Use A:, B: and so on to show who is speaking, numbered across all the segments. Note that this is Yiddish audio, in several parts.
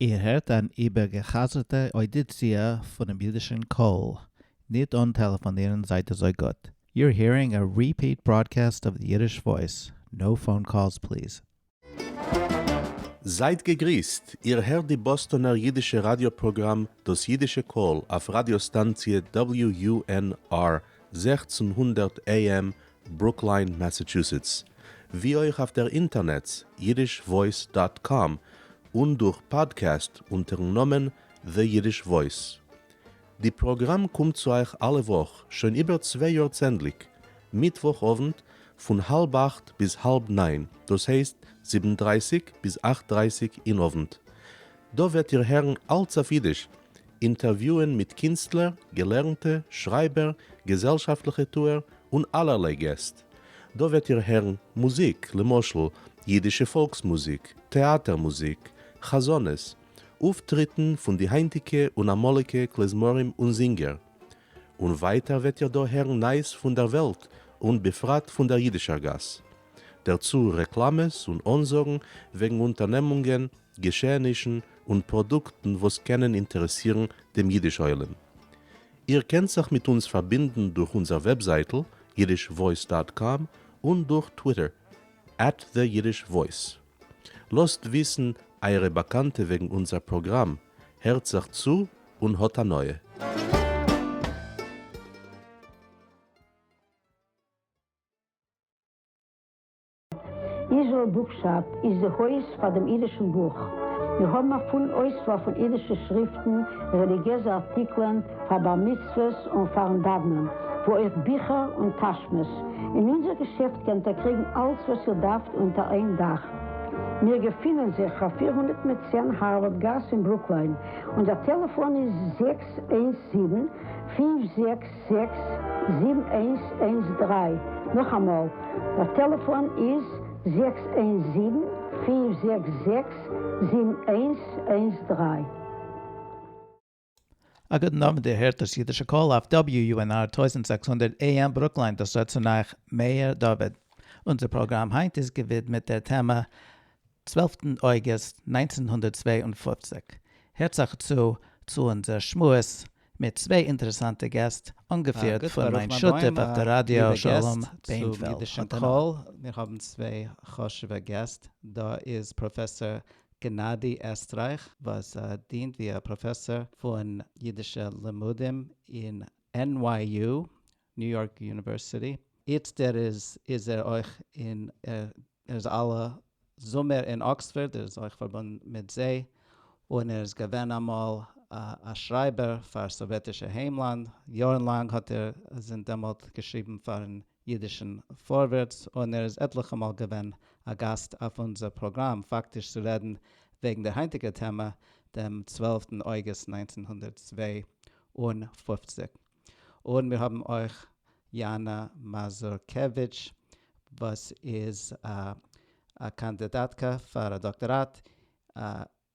A: איר הערט אַן איבערגעחזרטע אוידיציע פֿונעם ייִדישן קול. ניט אָנטעלעפֿאָנירן, זײַט אַזוי גוט. You're hearing a repeat broadcast of the Yiddish Voice. No phone calls, please.
B: זײַט געגריסט! איר הערט די באָסטאָנער ייִדישע ראַדיאָ-פּראָגראַם דאָס ייִדישע קול אויף ראַדיאָ-סטאַנציע WUNR 1600 AM, ברוקליין, מאַסאַטשוסעטס, ווי אויך אויף דער אינטערנעץ, yiddishvoice dot com, און דורך פאדקעסט אונטערן נאמען The Yiddish Voice. די פראגראם קומט צו אייך אלע וואך, שוין איבער צוויי יאר צענדליג, מיטוואך אוונט פון האלב אכט ביז האלב ניין, דאס הייסט זיבן דרייסיג ביז אכט דרייסיג אין אוונט. דא וועט איר הערן אלץ אויף אידיש, אינטערוויוען מיט קינסטלער, געלערנטע, שרייבער, געזעלשאפטליכע טוער, און אלערליי געסט. דא וועט איר הערן מוזיק, למשל, אידישע פאלקס מוזיק, טעאטער מוזיק, חזנות, אויפטריטן פון די היינטיגע און אמאליגע כלי-זמרים און זינגער. און ווייטער וועט איר דא הערן נייעס פון דער וועלט און בפרט פון דער אידישער גאס. דערצו רעקלאמעס און אנזאגן וועגן אונטערנעמונגען, געשעענישן און פראדוקטן וואס קענען אינטערעסירן דעם אידיש עולם. איר קענט זיך מיט אונז פארבינדן דורך אונזער וועבזייטל yiddishvoice dot com און דורך טוויטער at the Yiddish Voice. לאזט וויסן אייערע באקאנטע וועגן אונזער פראגראם, הערט זיך צו און האט הנאה.
C: Israel Bookshop איז די הויז פאר דעם אידישן בוך. מיר האבן א פולן אויסוואל פון אידישע שריפטן, רעליגיעזע ארטיקלען, פאר בר מצוות און פארן דאוונען, וואו אויך ביכער און טאשמעס. אין אונזער געשעפט קענט איר קריגן אלץ וואס איר דארפט אונטער איין דאך. מיר געפינען זיך אויף 410 הארווארד גאס אין ברוקליין. אונזער טעלעפאן איז 617 5 זעקס זיבן איינס איינס דריי, נאכאמאל, דער טעלעפאן איז זעקס איינס זיבן פינף זעקס זעקס זיבן איינס איינס דריי.
A: א גוטן אוונט, איר הערט דאס אידישע קול אויף WUNR 1600 AM ברוקליין, דאס רעדט צו אייך מאיר דוד. אונזער פראגראם היינט איז געווידמעט דער טעמע צוועלפטן אויגוסט 1952. הערט זיך צו צו אונזער שמועס מיט צוויי אינטערעסאנטע געסט, אנגעפירט
D: גוט,
A: פון
D: ברוך
A: מיין
D: מיין
A: שותף
D: בוים,
A: אויף דער ראדיא
D: ליבע
A: שלום
D: געסט צום
A: בענפעלד.
D: אידישן
A: האט הנאה.
D: קול, מיר האבן צוויי חשוב'ע געסט, דא איז פראפעסאר גענאדי עסטרייך וואס דינט ווי א פראפעסאר פון אידישע לימודים אין NYU, New York University, איצטער איז איז ער אויך אין ער איז אלע זומער אין אקספארד, ער איז אויך פארבונדן מיט זיי, און ער איז געווען אמאל א שרייבער פאר סאוועטישע היימלאנד, יארן לאנג האט ער זינט דעמאלט געשריבן פארן אידישן פארווערטס, און ער איז עטליכע מאל געווען א גאסט אויף אונזער פראגראם, פאקטיש צו רעדן וועגן דער היינטיגער טעמע, דעם צוועלפטן אויגוסט 1952. און מיר האבן אויך יאנא מאזורקעוויטש וואס איז א קאנדידאטקע פאר א דאקטאראט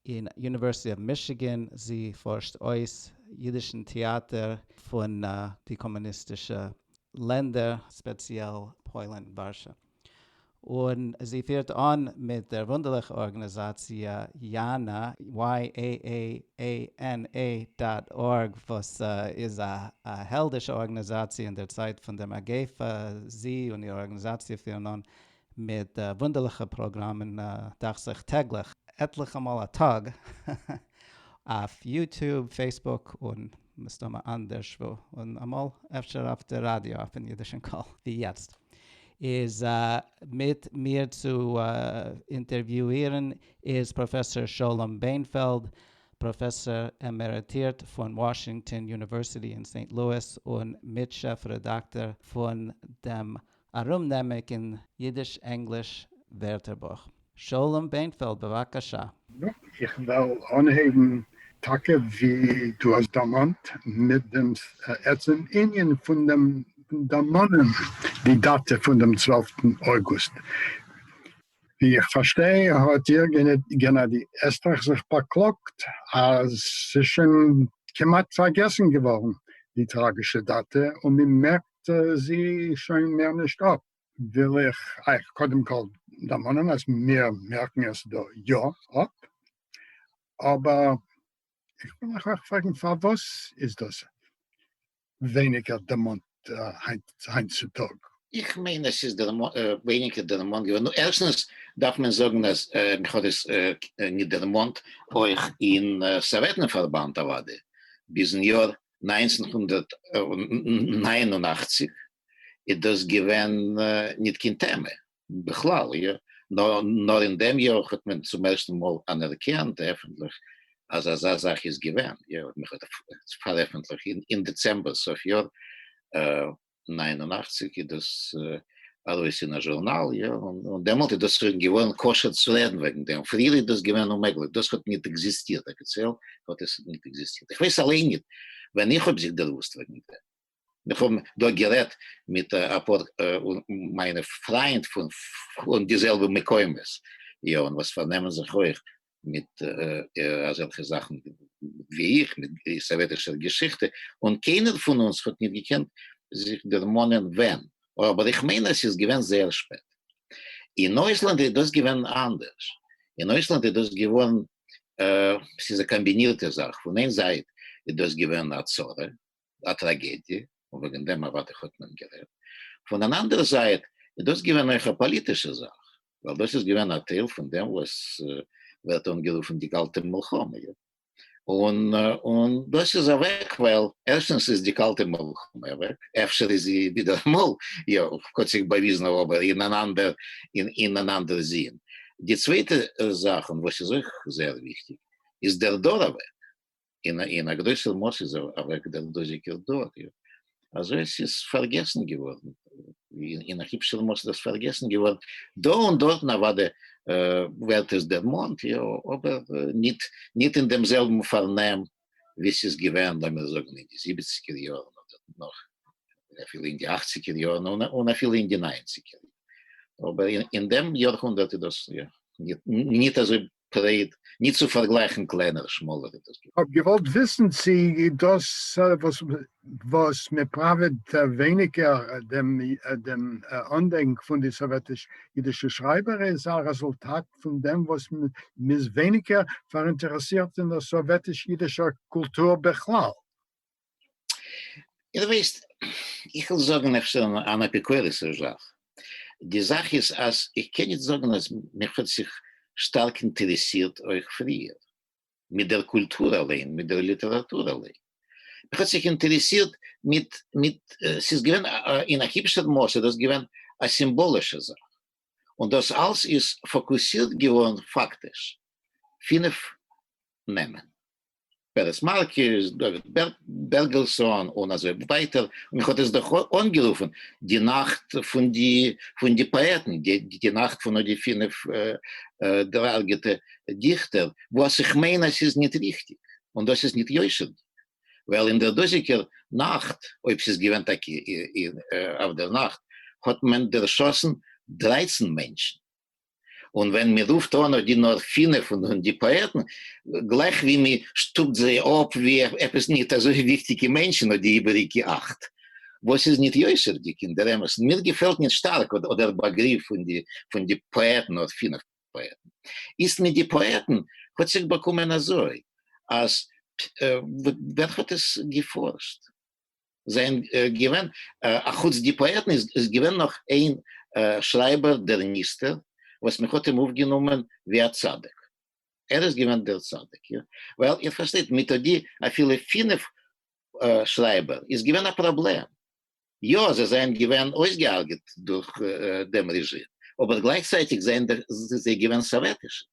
D: אין University of Michigan, זי פארשט אויס אידישן טעאטער פון די קאמוניסטישע לענדער, ספעציעל פוילן, ווארשע. און זי פירט אן מיט דער וואונדערליכע ארגאניזאציע יאנא, YAAANA dot org, וואס איז א העלדישע ארגאניזאציע אין דער צייט פון דער מגיפה, זי און איר ארגאניזאציע פירן אן מיט וואונדערליכע פראגראמען דאכט זיך טעגליך, עטליכע מאל א טאג, אויף YouTube, Facebook און מסתמא אנדערשוואו, און אמאל אפשר אויף די ראדיא אויפן אידישן קול ווי יעצט. איז מיט מיר צו אינטערוויואירן איז פראפעסאר שלום בענפעלד, פראפעסאר עמעריטירט פון Washington University אין סעינט לואיס און מיט-שעף רעדאקטאר פון דעם ארומנעמיגן אידיש-ענגליש ווערטערבוך. שלום בענפעלד בבקשה.
E: נו, איך וועל אנהייבן טאקע ווי דו האסט דערמאנט, מיט דעם עצם ענין פון דעם דערמאנען די דאטע פון דעם צוועלפטן אויגוסט. ווי איך פארשטיי האט איר גענאדי עסטרייך זיך באקלאגט אז ס'איז שוין כמעט פארגעסן געווארן די טראגישע דאטע און מען מערקט זי שוין מער נישט אפ. וויל איך אייך קודם כל דערמאנען אז מיר מערקן עס דא יא אפ. אבער איך וויל אייך אויך פרעגן פארוואס איז דאס ווייניגער דערמאנט היינט צו טאג?
F: איך מיין עס איז ווייניגער דערמאנט געווארן, נו ערשטנס דארף מען זאגן אז מען האט עס ניט דערמאנט אויך אין סאוועטן פארבאנד אוודאי ביזן יאר 1989 איז דאס געווען ניט קיין טעמע בכלל, יא, נאר אין דעם יאר האט מען צום ערשטן מאל אנערקענט עפענטליך אז אזא זאך איז געווען, יא, מען האט פארעפענטליכט אין דעצעמבער סוף יאר 89 איז דאס ארויס אין א זשורנאל, יא, און דעמאלט איז דאס שוין געווארן כשר צו רעדן וועגן דעם, פריער איז דאס געווען אוממעגליך, דאס האט ניט עקזיסטירט, אפיציעל האט עס ניט עקזיסטירט, איך ווייס אליין ניט ווען איך האב זיך דערוואוסט וועגן דעם. איך האב דא גערעדט מיט אפאר מיינע פריינט פון די זעלבע מקומות, יא, און וואס פארנעמען זיך אויך מיט אזעלכע זאכן ווי איך, מיט סאוועטישער געשיכטע, און קיינער פון אונז האט נישט געקענט זיך דערמאנען ווען, אבער איך מיין אז ס'איז געווען זייער שפעט. אין אויסלאנד איז דאס געווען אנדערש, אין אויסלאנד איז דאס געווארן, ס'איז א קאמבינירטע זאך, פון איין זייט איז דאס געווען א צרה, א טראגעדיע, און וועגן דעם אוודאי האט מען גערעדט. פון אן אנדערע זייט איז דאס געווען אויך א פאליטישע זאך, ווייל דאס איז געווען א טייל פון דעם וואס ווערט אנגערופן די קאלטע מלחמה. און און דאס איז אוועק ווייל ערשטנס איז די קאלטע מלחמה אוועק, אפשר איז זי ווידעראמאל יא האט זיך באוויזן אבער אין אן אנדער אין אן אנדער זין. די צווייטע זאך און וואס איז אויך זייער וויכטיג איז דער דור אוועק. אין א גרויסער מאס איז אוועק דער דאזיגער דור, אזוי עס איז פארגעסן געווארן, אין א היפשער מאס איז דאס פארגעסן געווארן, דא און דארטן אוודאי ווערט עס דערמאנט, יא, אבער ניט ניט אין דעם זעלבן פארנעם ווי ס'איז געווען, לאמיר זאגן, אין די זיבעציגער יארן אדער נאך אפילו אין די אכציגער יארן און אפילו אין די ניינציגער, אבער אין דעם יארהונדערט איז דאס ניט אזוי ברייט, ניט צו פארגלייכן קלענער, שמאלער איז דאס געווארן.
E: כ'האב געוואלט וויסן צי דאס וואס מען פראוועט ווייניגער דעם אנדענק פון די סאוועטיש-אידישע שרייבער איז א רעזולטאט פון דעם וואס מ'איז ווייניגער פאראינטערעסירט אין דער סאוועטיש-אידישער קולטור בכלל.
F: איר ווייסט, איך וויל זאגן אפשר אן אפיקורס'ער זאך. די זאך איז אז איך קען ניט זאגן אז מיך האט זיך שטארק אינטערעסירט אויך פריער, מיט דער קולטור אליין, מיט דער ליטעראטור אליין. מיך האט זיך אינטערעסירט מיט, מיט, ס'איז געווען אין א היפשער מאס איז דאס געווען א סימבאלישע זאך. און דאס אלס איז פאקוסירט געווארן פאקטיש פינף נעמען. פרץ מארקיש, דוד בערגעלסאן און אזוי ווייטער, און מ'האט עס דאך אנגערופן די נאכט פון די פון די פאעטן, די נאכט פון אט די פינף דערהרגעטע דיכטער, וואס איך מיין אז ס'איז ניט ריכטיג, און דאס איז ניט יושר'דיג, ווייל אין דער דאזיגער נאכט, אויב ס'איז געווען טאקע אויף דער נאכט, האט מען דערשאסן דרייצן מענטשן. און ווען מען רופט אן אויף די נאר פינף פון די פאעטן, גלייך ווי מען שטופט זיי אפ ווי עפעס ניט אזוי וויכטיגע מענטשן אט די איבעריגע אכט, וואס איז ניט יושר'דיג אין דער אמת'ן. מיר געפעלט ניט שטארק אט דער באגריף פון די פאעטן, אט פינף פאעטן. איצט מיט די פאעטן האט זיך באקומען אזוי, אז ווער האט עס געפארשט? זענען געווען, אחוץ די פאעטן איז געווען נאך איין שרייבער דער נסתר וואס מען האט אים אויפגענומען ווי א צדיק, ער איז געווען דער צדיק, יא, ווייל איר פארשטייט מיט אט די אפילו פינף שרייבער איז געווען א פראבלעם, יא זיי זענען געווען אויסגעהארגעט דורך דעם רעזשים, אבער גלייכצייטיג זענען זיי געווען סאוועטישע.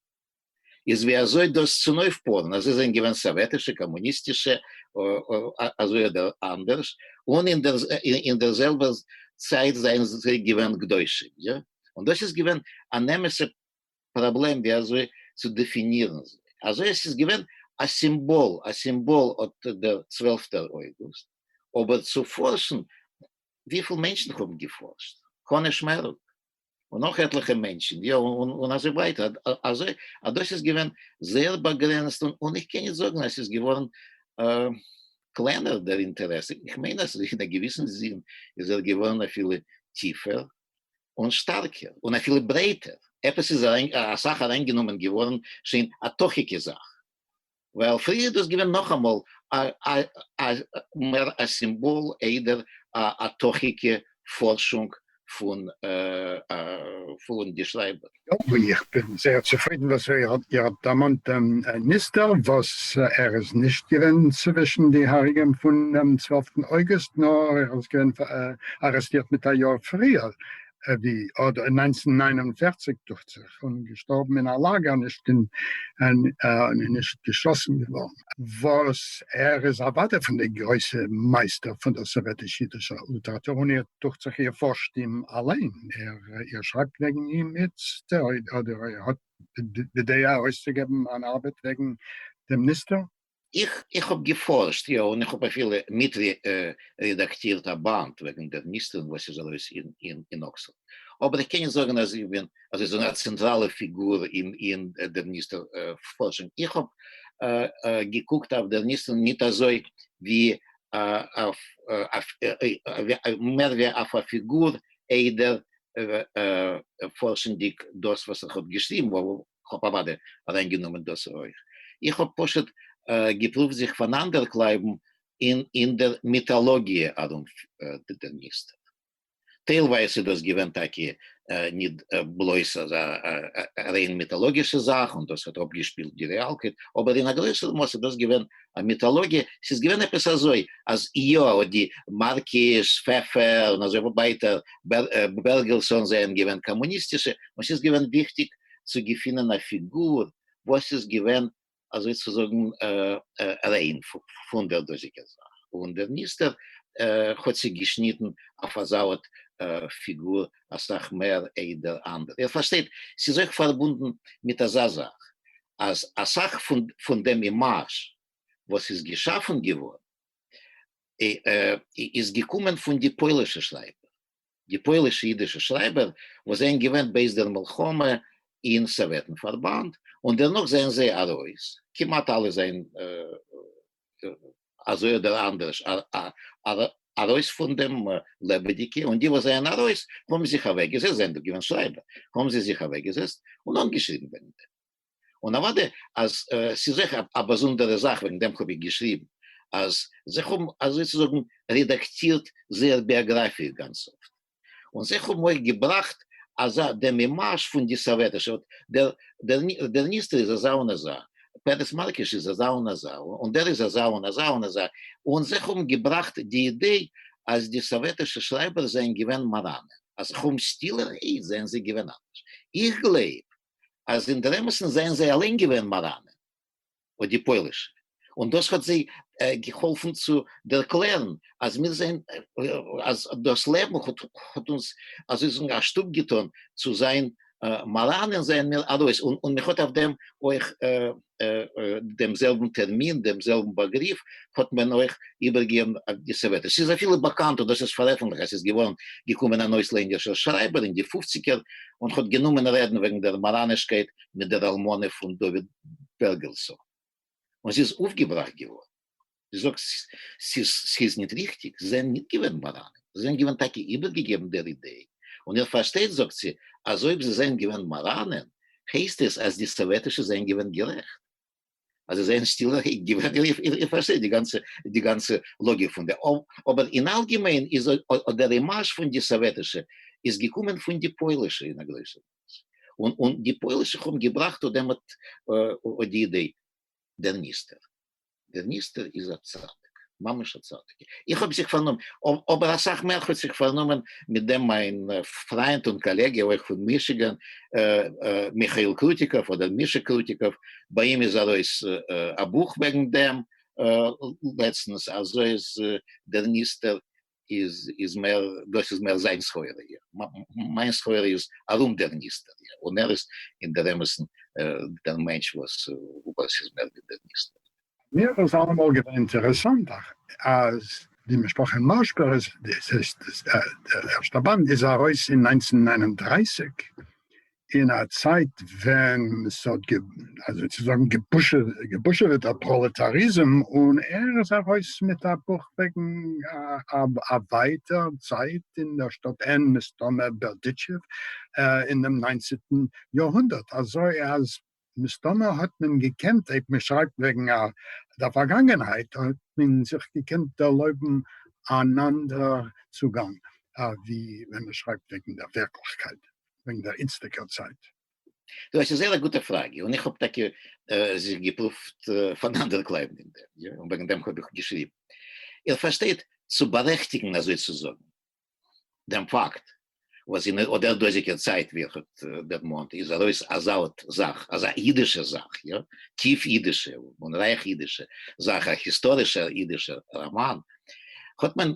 F: איז ווי אזוי דאס צונויפפארן אז זיי זענען געווען סאוועטישע, קאמוניסטישע, אזוי אדער אנדערש, און אין דער אין דער זעלבער צייט זענען זיי געווען קדושים, יא? און דאס איז געווען אן אמת'ע פראבלעם ווי אזוי צו דעפינירן זיי. אזוי עס איז געווען א סימבאל, א סימבאל אט דער צוועלפטער אויגוסט, אבער צו פארשן, וויפיל מענטשן האבן געפארשט? חנה שמערוק, און נאך עטליכע מענטשן, יא, און אזוי ווייטער, אזוי אז דאס איז געווען זייער באגרעניצט, און איך קען נישט זאגן אז ס'איז געווארן קלענער דער אינטערעס, איך מיין אז אין א געוויסן זין איז ער געווארן אפילו טיפער און שטארקער, און אפילו ברייטער, עפעס איז אסאך אריינגענומען געווארן שוין א תוכיגע זאך. ווייל פריער איז דאס געווען נאכאמאל א א מער א סימבאל איידער א תוכיגע פארשונג פון פון די שרייבער.
E: יא, איך בין זייער צופרידן וואס איר האט דערמאנט דעם נסתר, וואס ער איז נישט געווען צווישן די הרוגים פון דעם צוועלפטן אויגוסט, נאר ער איז געווען ארעסטירט מיט א יאר פריער, ווי אדער אין 1949 דוכט זיך, און געשטארבן אין א לאגער, נישט אין נישט געשאסן געווארן. וואס ער איז אוודאי פון די גרויסע מייסטער פון דער סאוועטיש-אידישער ליטעראטור, און איר דוכט זיך איר פארשט אים אליין, איר שרייבט וועגן אים איצט, אדער איר האט בדעה ארויסצוגעבן אן ארבעט וועגן דעם נסתר?
F: איך איך האב געפארשט, יא, און איך האב אפילו מיטרעדאקטירט א באנד וועגן דער נסתר וואס איז ארויס אין אין אין אקספארד. אבער איך קען נישט זאגן אז איך בין אזוי זאגן א צענטראלע פיגור אין אין דער נסתר פארשונג. איך האב געקוקט אויף דער נסתר ניט אזוי ווי אויף אויף מער ווי אויף א פיגור איידער פארשנדיג דאס וואס איך האב געשריבן, כ'האב אוודאי אריינגענומען דאס אויך. איך האב פשוט געפרואווט זיך פאנאנדערקלייבן אין דער מיטאלאגיע ארום דער נסתר. טיילווייז איז דאס געווען טאקע ניט בלויז אזא ריין מיטאלאגישע זאך און דאס האט אפגעשפילט די רעאלקייט, אבער אין א גרויסער מאס איז דאס געווען א מיטאלאגיע. ס'איז געווען עפעס אזוי אז יא, אט די מארקיש, פעפער און אזוי ווייטער, בערגעלסאן זענען געווען קאמוניסטישע, און ס'איז געווען וויכטיג צו געפינען א פיגור וואס איז געווען אזוי צו זאגן ריין פון דער דאזיגער זאך, און דער נסתר האט זיך געשניטן אויף אזא אט פיגור אסאך מער איידער אנדערע. איר פארשטייט, ס'איז אויך פארבונדן מיט אזא זאך, אז אסאך פון דעם אימאזש וואס איז געשאפן געווארן איז געקומען פון די פוילישע שרייבער, די פוילישע אידישע שרייבער וואס זענען געווען בעת דער מלחמה אין סאוועטן פארבאנד, און דערנאך זענען זיי ארויס, כמעט אלע זענען אזוי אדער אנדערש ארויס פון דעם לעבעדיגע, און די וואס זענען ארויס האבן זיך אוועקגעזעצט, זענען דאך געווען שרייבער, האבן זיי זיך אוועקגעזעצט און אנגעשריבן וועגן דעם. און אוודאי אז ס'איז אויך א באזונדערע זאך, וועגן דעם האב איך געשריבן אז זיי האבן אזוי צו זאגן רעדאקטירט זייער ביאגראפיע גאנץ אפט, און זיי האבן אויך געבראכט אזא דעם אימאזש פון די סאוועטישע, דער דער נסתר איז אזא און אזא, פערעס מארקיש איז אזא און אזא, און דער איז אזא און אזא און אזא, און זיי האבן געבראכט די אידעי אז די סאוועטישע שרייבער זענען געווען מאראנען, אז זיי האבן שטילערהייט זענען זיי געווען אנדערש. איך גלייב אז אין דער אמת'ן זענען זיי אליין געווען מאראנען, אט די פוילישע, און דאס האט זיי געהאלפן צו דערקלערן אז מיר זענען, אז דאס לעבן האט אונז אזוי זאגן א שטופ געטאן צו זיין מאראנען, זענען מיר ארויס, און מען האט אויף דעם אויך דעם זעלבן טערמין, דעם זעלבן באגריף האט מען אויך איבערגעגעבן אויף די סאוועטן. ס'איז אפילו באקאנט, און דאס איז פארעפנטליכט, אז ס'איז געווארן געקומען אן אויסלענדישער שרייבער אין די פופציגער און האט גענומען רעדן וועגן דער מאראנישקייט מיט דער אלמנה פון דוד בערגעלסאן, און זי איז אויפגעבראכט געווארן. זי זאגט, ס'איז ניט ריכטיג, זיי זענען ניט געווען מאראנען, זיי זענען געווען טאקע איבערגעגעבן דער אידעי, און איר פארשטייט, זאגט זי, אז אויב זיי זענען געווען מאראנען, הייסט עס אז די סאוועטישע זענען געווען גערעכט. אז זיי זענען שטילערהייט געווען, איר פארשטייט די גאנצע די גאנצע לאגיק פון דעם, אבער אין אלגעמיין איז דער אימאזש פון די סאוועטישע איז געקומען פון די פוילישע אין א גרויסער מאס, און און די פוילישע האבן געבראכט אט דעם אט די אידעי, דער נסתר. דער נסתר איז א צדיק, ממש א צדיק. איך האב זיך פארנומען, אבער אסאך מער האט זיך פארנומען מיט דעם מיין פריינט און קאלעגע אויך פון מישיגאן, מיכאיל קרוטיקאוו אדער מישע קרוטיקאוו, ביי אים איז ארויס א בוך וועגן דעם לעצטנס, אזוי איז דער נסתר איז איז מער, דאס איז מער זיין סחורה, מיין סחורה איז ארום דער נסתר, און ער איז אין דער אמת'ן דער מענטש וואס וואס איז מער ווי דער נסתר.
E: מיר איז אלעמאל געווען אינטערעסאנט אז די משפחה מאשבער איז, דער ערשטער באנד איז ארויס אין 1939, אין א צייט ווען ס'האט אזוי צו זאגן געבושעוועט דער פראלעטאריזם, און ער איז ארויס מיט א בוך וועגן א ווייטער צייט אין דער שטאט ען, מסתמא בערדיטשעוו, אין דעם ניינצנטן יארהונדערט, אזוי אז. מסתמא האט מען געקענט, אויב מען שרייבט וועגן דער פארגאנגענהייט, האט מען זיך געקענט ערלויבן אן אנדער צוגאנג ווי ווען מען שרייבט וועגן דער ווירקליכקייט, וועגן דער איצטיגער צייט.
F: דאס איז זייער א גוטע פראגע, און איך האב טאקע זיך געפרואווט פאנאנדערקלייבן אין דעם, און וועגן דעם האב איך געשריבן. איר פארשטייט, צו בארעכטיגן אזוי צו זאגן דעם פאקט וואס אין אט דער דאזיגער צייט ווי איר האט דערמאנט איז ארויס אזא אט זאך, אזא אידישע זאך, יא, טיף אידישע און רייך אידישע זאך, א היסטארישער אידישער ראמאן, האט מען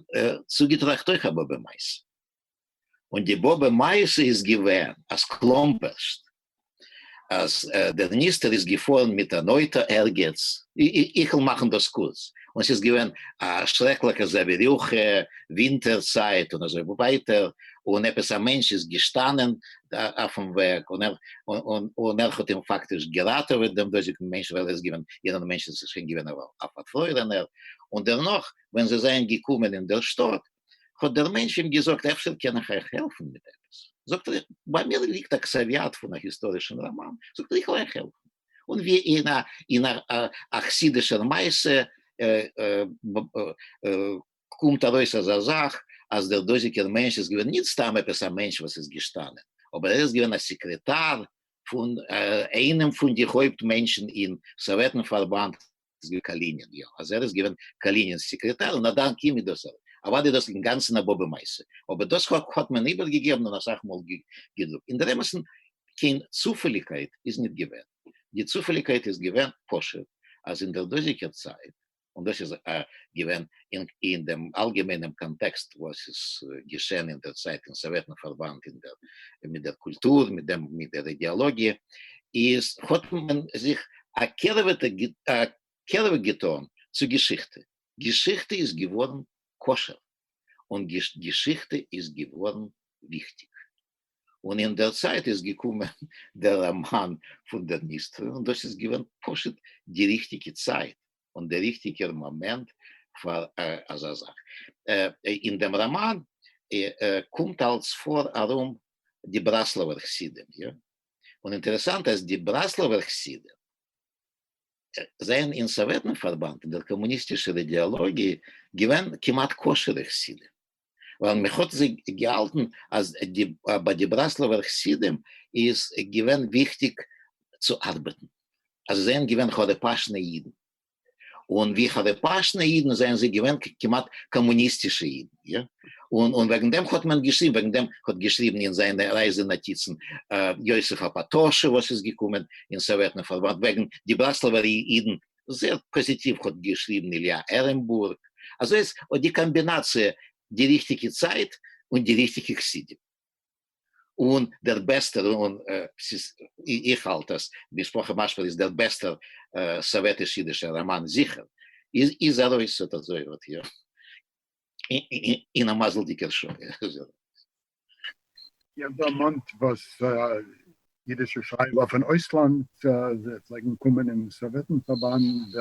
F: צוגעטראכט אויך א באבע מעשה. און די באבע מעשה איז געווען אז קלאמפערשט אז דער נסתר איז געפארן מיט אן אויטא ערגעץ, איך וועל מאכן דאס קורץ, און ס'איז געווען א שרעקליכע זאווערוכע, ווינטער צייט און אזוי ווייטער, און עפעס א מענטש איז געשטאנען אויפן וועג און ער און ער האט אים פאקטיש געראטעוועט דעם דאזיגן מענטש ווייל ער איז געווען, יענער מענטש איז שוין געווען א פארפרוירענער, און דערנאך ווען זיי זענען געקומען אין דער שטאט האט דער מענטש אים געזאגט, אפשר קען איך אייך העלפן מיט עפעס? זאגט ער, ביי מיר ליגט א כתב-יד פון א היסטארישן ראמאן, זאגט ער, איך וועל אייך העלפן. און ווי אין א אין א חסידישער מעשה קומט ארויס אזא זאך, אז דער דאזיגער מענטש איז געווען ניט סתם עפעס א מענטש וואס איז געשטאנען, אבער ער איז געווען א סעקרעטאר פון איינעם פון די הויפט מענטשן אין סאוועטן-פארבאנד, איז געווען קאלינין, יא, אז ער איז געווען קאלינין'ס סעקרעטאר און א דאנק אים איז דאס ארויס. אוודאי איז דאס אינגאנצן א באבע מעשה, אבער דאס האט מען איבערגעגעבן און אסאך מאל געדרוקט. אין דער אמת'ן קיין צופעליגקייט איז ניט געווען. די צופעליגקייט איז געווען פשוט אז אין דער דאזיגער צייט, און דאס איז געווען אין דעם אלגעמיינעם קאנטעקסט וואס איז געשען אין דער צייט אין סאוועטן פארבאנד אין דער מיט דער קולטור, מיט דעם מיט דער אידעאלאגיע, איז האט מען זיך א קערעווע געטאן צו געשיכטע. געשיכטע איז געווארן כשר און געשיכטע איז געווארן וויכטיג. און אין דער צייט איז געקומען דער ראמאן פון דער נסתר און דאס איז געווען פשוט די ריכטיגע צייט און דער ריכטיגער מאמענט פאר אזא זאך. אין דעם ראמאן קומט אלץ פאר ארום די בראסלאווער חסידים, יא? און אינטערעסאנט אז די בראסלאווער חסידים זענען אין סאוועטן פארבאנד אין דער קאמוניסטישער אידעאלאגיע געווען כמעט כשר'ע חסידים, ווייל מען האט זיי געהאלטן אז די ביי די בראסלאווער חסידים איז געווען וויכטיג צו ארבעטן, אז זיי זענען געווען הארעפאשנע אידן, און ווי הארעפאשנע אידן זענען זיי געווען כמעט קאמוניסטישע אידן, יא, און און וועגן דעם האט מען געשריבן, וועגן דעם האט געשריבן אין זיינע רייזע נאטיצן יוסף אפאטאשו וואס איז געקומען אין סאוועטן פארבאנד, וועגן די בראסלאווער אידן זייער פאזיטיוו האט געשריבן איליא ערענבורג, אזוי איז אט די קאמבינאציע, די ריכטיגע צייט און די ריכטיגע חסידים. און דער בעסטער, און ס'איז, איך האלט אז משפחה מאשבער איז דער בעסטער סאוועטיש-אידישער ראמאן זיכער, איז ארויס אט אזוי אט יא, אין א מזל'דיגער שעה.
E: איר דערמאנט וואס אידישע שרייבער פון אויסלאנד פלעגן קומען אין סאוועטן פארבאנד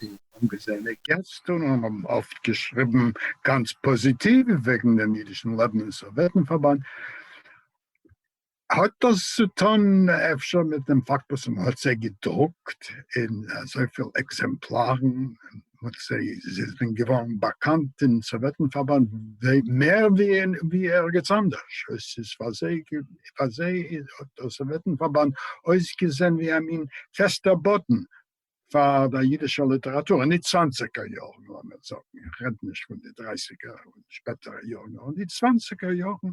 E: ווי אנגעזעענע געסט און האבן אפט געשריבן גאנץ פאזיטיוו וועגן דעם אידישן לעבן אין סאוועטן פארבאנד. האט דאס צו טון אפשר מיט דעם פאקט וואס מען האט זיי געדרוקט אין אזויפיל עקזעמפלארן, האט זיי זיי זענען געווארן באקאנט אין סאוועטן פארבאנד מער ווי ערגעץ אנדערש, עס איז פאר זיי פאר זיי האט דער סאוועטן פארבאנד אויסגעזען ווי א מין פעסטער באדן פאר דער אידישער ליטעראטור אין די צוואנציגער יארן, לאמיר זאגן, איך רעד נישט פון די דרייסיגער און שפעטערע יארן, נאר אין די צוואנציגער יארן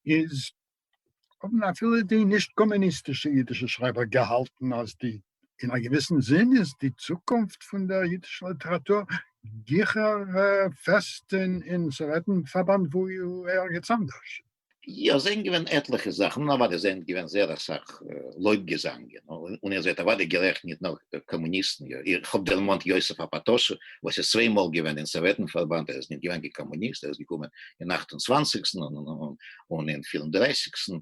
E: איז האבן אפילו די נישט קאמוניסטישע אידישע שרייבער געהאלטן אז די, אין א געוויסן זין איז די צוקונפט פון דער אידישער ליטעראטור גיכער פעסט אין סאוועטן פארבאנד ווי ערגעץ אנדערש.
F: יא, זענען געווען עטליכע זאכן, און אוודאי זענען געווען זייער אסאך לויב געזאנגען, און איר זענט אוודאי גערעכט, ניט נאר קאמוניסטן, יא, איך האב דערמאנט יוסף אפאטאשו, וואס איז צוויי מאל געווען אין סאוועטן פארבאנד, ער איז ניט געווען קיין קאמוניסט, ער איז געקומען אין אכט און צוואנציגסטן און אין פיר און דרייסיגסטן,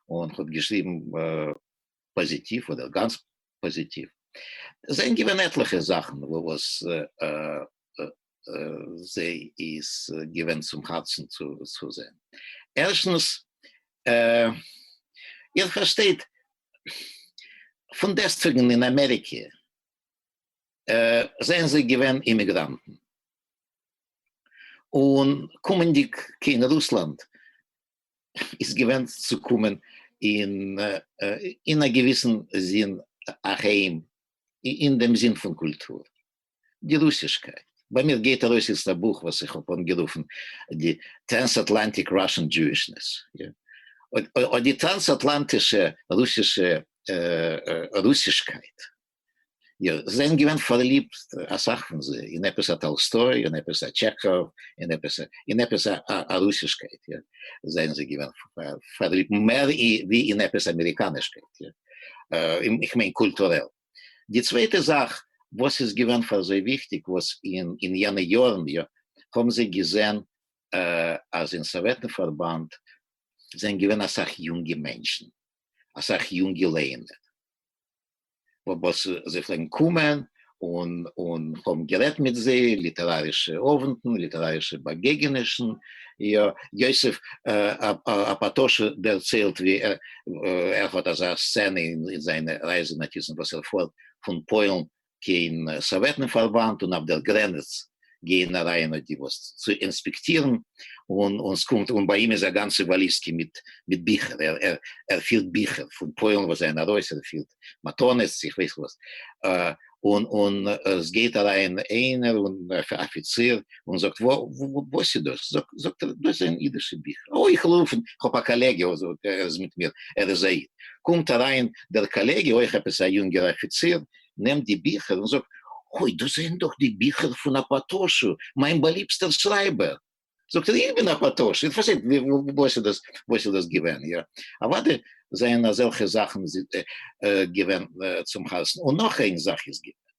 F: און האט געשריבן פאזיטיוו אדער גאנץ פאזיטיוו. זענען געווען עטליכע זאכן וואס זיי איז געווען צום הארצן צו זען. ערשטנס, איר פארשטייט, פֿון דעסטוועגן אין אַמעריקע זענען זיי געווען אימיגראַנטן. און קומענדיק קיין רוסלאַנד איז געווען צו קומען אין אין אַ געוויסן זין אַהיים, אין דעם זין פֿון קולטור. די רוסישקייט. ביי מיר גייט ארויס איצט א בוך וואס איך האב אנגערופן די Transatlantic Russian Jewishness. אט די טראנסאטלאנטישע רוסישע רוסישקייט. יא, זיי זענען געווען פארליבט, אסאך פון זיי, אין עפעס א טאלסטוי, אין עפעס א טשעכאוו, אין עפעס אין עפעס א רוסישקייט, יא, זענען זיי געווען פארליבט מער ווי אין עפעס אמעריקאנישקייט, יא, איך מיין קולטורעל. די צווייטע זאך וואס איז געווען פאר זיי וויכטיג וואס אין יענע יארן יא האבן זיי געזען אז אין סאוועטן פארבאנד זענען געווען אסאך יונגע מענטשן, אסאך יונגע לייענער, וואס זיי פלעגן קומען און און האבן גערעדט מיט זיי, ליטערארישע אוונטן, ליטערארישע באגעגענישן, יא, יוסף אפאטאשו דערציילט ווי ער האט אזא סצענע אין זיינע רייזע נאטיצן וואס ער פארט פון פוילן קיין סאוועטן פארבאנד און אויף דער גרעניץ גייען אריין אט די וואס צו אינספעקטירן און און ס'קומט און ביי אים איז א גאנצע וואליזקע מיט מיט ביכער ער ער ער פירט ביכער פון פוילן וואס זענען ארויס ער פירט מתנות איך ווייס וואס און און עס גייט אריין איינער און אפיציר און זאגט וואס איז דאס? זאגט ער דאס זענען אידישע ביכער. אוי איך רוף איך האב א קאלעגע ער איז מיט מיר ער איז א איד. קומט אריין דער קאלעגע אויך עפעס א יונגער אפיציר נעמט די ביכער און זאגט אוי דאס זענען דאך די ביכער פון אפאטאשו מיין באליבסטער שרייבער. זאגט ער איך בין אפאטאשו, איר פארשטייט וואס איז דאס וואס איז דאס געווען, יא? אוודאי זענען אזעלכע זאכן געווען צום הארצן, און נאך איין זאך איז געווען,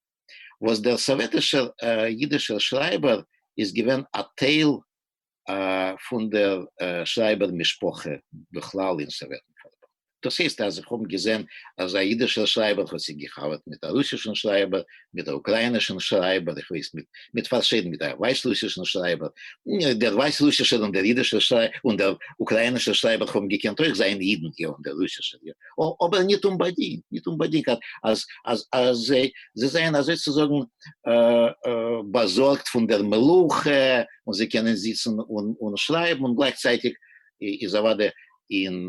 F: וואס דער סאוועטישער אידישער שרייבער איז געווען א טייל פון דער שרייבער משפחה בכלל אין סאוועטן פארבאנד. דאס הייסט אז איך האב געזען אז א אידישער שרייבער האט זיך געחבר'ט מיט א רוסישן שרייבער, מיט א אוקראינישן שרייבער, איך ווייס מיט מיט פארשידענע, מיט א ווייסרוסישן שרייבער, דער ווייסרוסישער און דער אידישער שרייבער און דער אוקראינישער שרייבער האבן געקענט אויך זיין אידן, יא, און דער רוסישער, יא, אבער ניט אומבאדינגט, ניט אומבאדינגט אז אז אז זיי זיי זענען אזוי צו זאגן באזארגט פון דער מלוכה און זיי קענען זיצן און און שרייבן און גלייכצייטיג איז אוודאי אין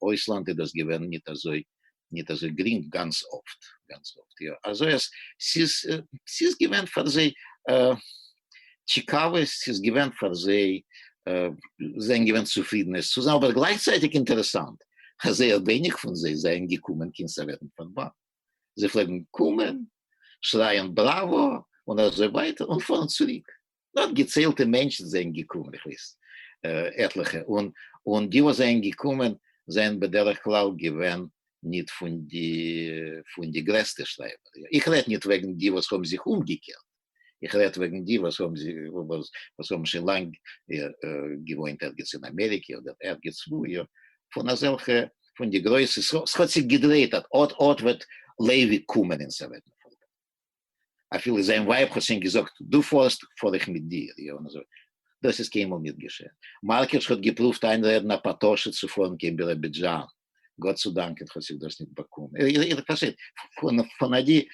F: אויסלאנד איז דאס געווען ניט אזוי ניט אזוי גרינג גאנץ אפט, גאנץ אפט יא, אזוי אז ס'איז ס'איז געווען פאר זיי טשיקאווע, ס'איז געווען פאר זיי, זענען געווען צופרידן עס צו זיין, אבער גלייכצייטיג אינטערעסאנט אז זייער ווייניג פון זיי זענען געקומען קיין סאוועטן פארבאנד, זיי פלעגן קומען, שרייען בראווא און אזוי ווייטער און פארן צוריק. נאר געציילטע מענטשן זענען געקומען, איך ווייס עטליכע, און און די וואס זענען געקומען זענען בדרך כלל געווען ניט פון די פון די גרעסטע שרייבער, איך רעד ניט וועגן די וואס האבן זיך אומגעקערט, איך רעד וועגן די וואס האבן זיך וואס האבן שוין לאנג געוואוינט ערגעץ אין אמעריקע אדער ערגעץ וואו, יא, פון אזעלכע פון די גרויסע, ס'האט זיך געדרייט אט אט וועט לייוויק קומען אין סאוועטן פארבאנד. אפילו זיין ווייב האט שוין געזאגט דו פארסט פאר איך מיט דיר, יא און אזוי, דאס איז קיינמאל ניט געשען. מארקיש האט געפרואווט איינרעדן אפאטאשו צו פארן קיין ביראבידזשאן, גאט צו דאנקען האט זיך דאס ניט באקומען. איר פארשטייט, פון א די,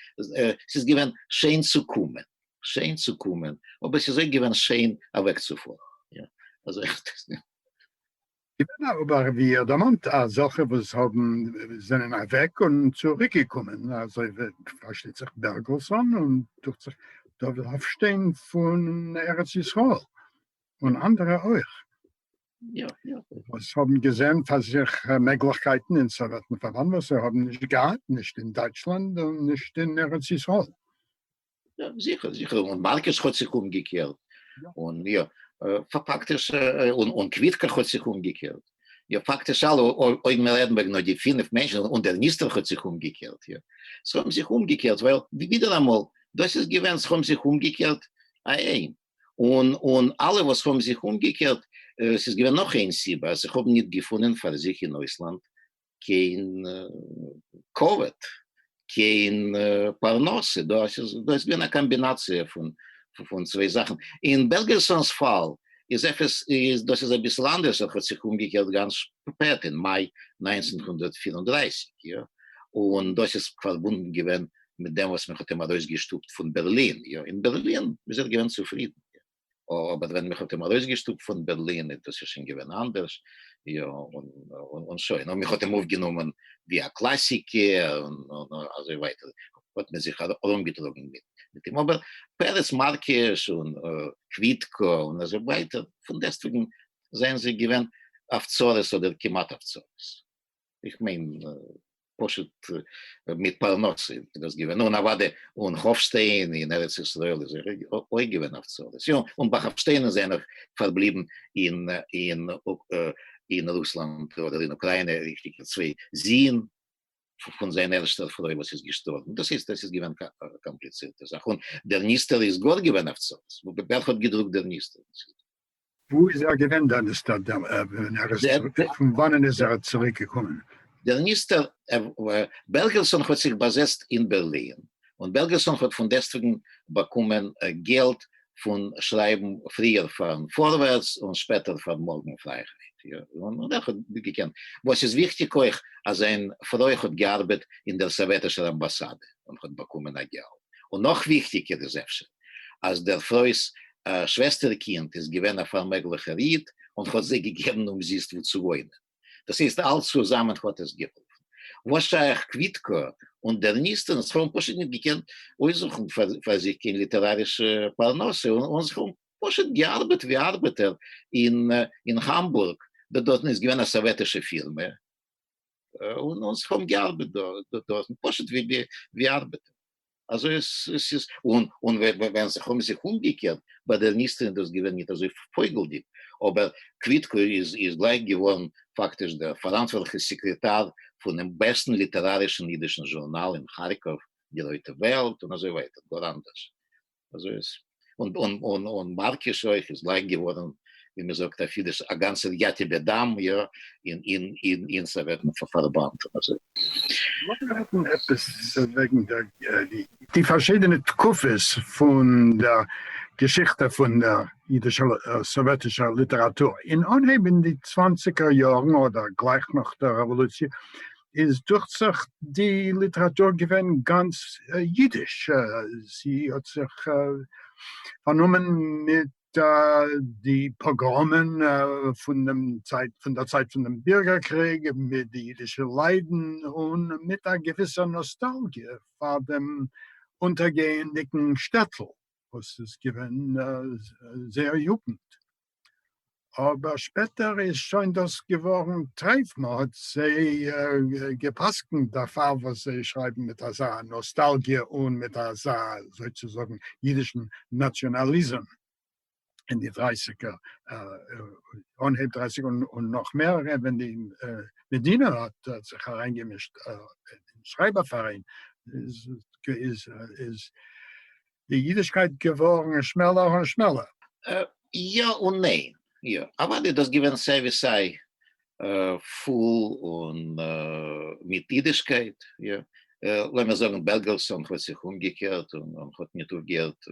F: ס'איז געווען שיין צו קומען, שיין צו קומען, אבער ס'איז אויך געווען שיין אוועקצופארן, יא, אזוי האט עס.
E: געווען אבער ווי איר דערמאנט אזעלכע וואס האבן זענען אוועק און צוריק געקומען, אזוי ווי פארשטייט זיך בערגעלסאן און דוכט זיך דוד האפשטיין פון ארץ ישראל און אנדערע אויך, וואס האבן געזען פאר זיך מעגליכקייטן אין סאוועטן פארבאנד וואס זיי האבן נישט געהאט נישט אין דייטשלאנד און נישט אין ארץ ישראל.
F: יא, זיכער, זיכער, און מארקיש האט זיך אומגעקערט, און יא, פאקטיש, און קוויטקא האט זיך אומגעקערט, יא, פאקטיש אלע, אויב מיר רעדן וועגן נאר די פינף מענטשן, און דער ניסתר האט זיך אומגעקערט, יא, זיי האבן זיך אומגעקערט, ווייל ווידעראמאל, דאס איז געווען, זיי האבן זיך אומגעקערט אהיים, און און אלע וואס האבן זיך אומגעקערט, ס'איז געווען נאך איין סיבה, אז זיי האבן ניט געפונען פאר זיך אין אויסלאנד קיין כבוד, קיין פרנסה, דאס איז געווען א קאמבינאציע פון צוויי זאכן. אין בערגעלסאן'ס פאל איז עפעס, דאס איז אביסל אנדערש, ער האט זיך אומגעקערט גאנץ שפעט, אין מאי 1934, יא, און דאס איז פארבונדן געווען מיט דעם וואס מען האט אים ארויסגעשטופט פון בערלין, יא, אין בערלין איז ער געווען צופרידן, יא, אבער ווען מען האט אים ארויסגעשטופט פון בערלין איז דאס שוין געווען אנדערש, יא, און שוין, און מען האט אים אויפגענומען ווי א קלאסיקער און אזוי ווייטער, האט מען זיך ארומגעטראגן מיט אים, אבער פרץ מארקיש און קוויטקא און אזוי ווייטער, פון דעסטוועגן זענען זיי געווען אויף צרות אדער כמעט אויף צרות. איך מיין פשוט מיט פרנסה איז דאס געווען, און אוודאי און האפשטיין אין ארץ ישראל איז אויך געווען אויף צרות, יא, און ביי האפשטיינען זענען אויך פארבליבן אין אין אין רוסלאנד אדער אין אוקריינע ריכטיגער צוויי זין פון זיין ערשטער פרוי וואס איז געשטארבן, דאס הייסט עס איז געווען קאמפליצירטע זאך, און דער נסתר איז גאר געווען אויף צרות, ווער האט געדרוקט דער נסתר?
E: וואו איז ער געווען דער נסתר ווען ער איז פון וואנען איז ער צוריק געקומען?
F: דער נסתר בערגעלסאן האט זיך באזעצט אין בערלין, און בערגעלסאן האט פון דעסטוועגן באקומען געלט פון שרייבן פריער פארן פארווערטס און שפעטער פאר מארגן פרייהייט, און ער האט געקענט, וואס איז וויכטיג אויך אז זיין פרוי האט געארבעט אין דער סאוועטישער אמבאסאדע און האט באקומען א געלט, און נאך וויכטיגער איז אפשר אז דער פרוי'ס שוועסטערקינד איז געווען א פארמעגליכער איד און האט זיי געגעבן אומזיסט וואו צו וואוינען. דאס הייסט אלץ צוזאמען האט עס געהאלפן. וואס שייך קוויטקא און דער נסתר, זיי האבן פשוט נישט געקענט אויסזוכן פאר זיך קיין ליטערארישע פרנסה און זיי האבן פשוט געארבעט ווי ארבעטער אין האמבורג, דארטן איז געווען א סאוועטישע פירמע און זיי האבן געארבעט דארטן פשוט ווי ארבעטער. אזוי עס איז, און און ווען זיי האבן זיך אומגעקערט ביי דער נסתר איז דאס געווען ניט אזוי פויגלדיק, אבער קוויטקא איז איז גלייך געווארן פאקטיש דער פאראנטווארטליכער סעקרעטאר פונעם בעסטן ליטערארישן אידישן זשורנאל אין כארקאוו, די רויטע וועלט, און אזוי ווייטער, גאר אנדערש. אזוי איז, און און און און מארקיש אויך איז גלייך געווארן, ווי מען זאגט אויף אידיש, א גאנצער יתיבע דם, יא, אין אין אין אין סאוועטן פארבאנד און אזוי.
E: לאמיר רעדן עפעס וועגן דער די פארשידענע תקופות פון דער געשיכטע פון דער אידישער סאוועטישער ליטעראטור. אין אנהייב אין די צוואנציגער יארן אדער גלייך נאך דער רעוואלוציע איז דוכט זיך די ליטעראטור געווען גאנץ אידיש, זי האט זיך פארנומען מיט די פאגראמען פון דעם צייט פון דער צייט פון דעם בירגער קריג, מיט די אידישע ליידן און מיט א געוויסער נאסטאלגיע פאר דעם אונטערגייענדיגן שטעטל וואס איז געווען זייער יוגנט. אבער שפעטער איז שוין דאס געווארן טרייף, מען האט זיי גע'פסק'נט דערפאר וואס זיי שרייבן מיט אזא נאסטאלגיע און מיט אזא זויצוזאגן אידישן נאציאנאליזם אין די דרייסיגער, אנהייב דרייסיגער און נאך מער ווען די מדינה האט זיך אריינגעמישט אין שרייבער פאראיין איז די אידישקייט געווארן שמעלער און שמעלער.
F: יא און ניין. יא, אוודאי איז דאס געווען סיי ווי סיי פול און מיט אידישקייט, יא. לאמיר זאגן בערגעלסאן האט זיך אומגעקערט און האט ניט אויפגעהערט,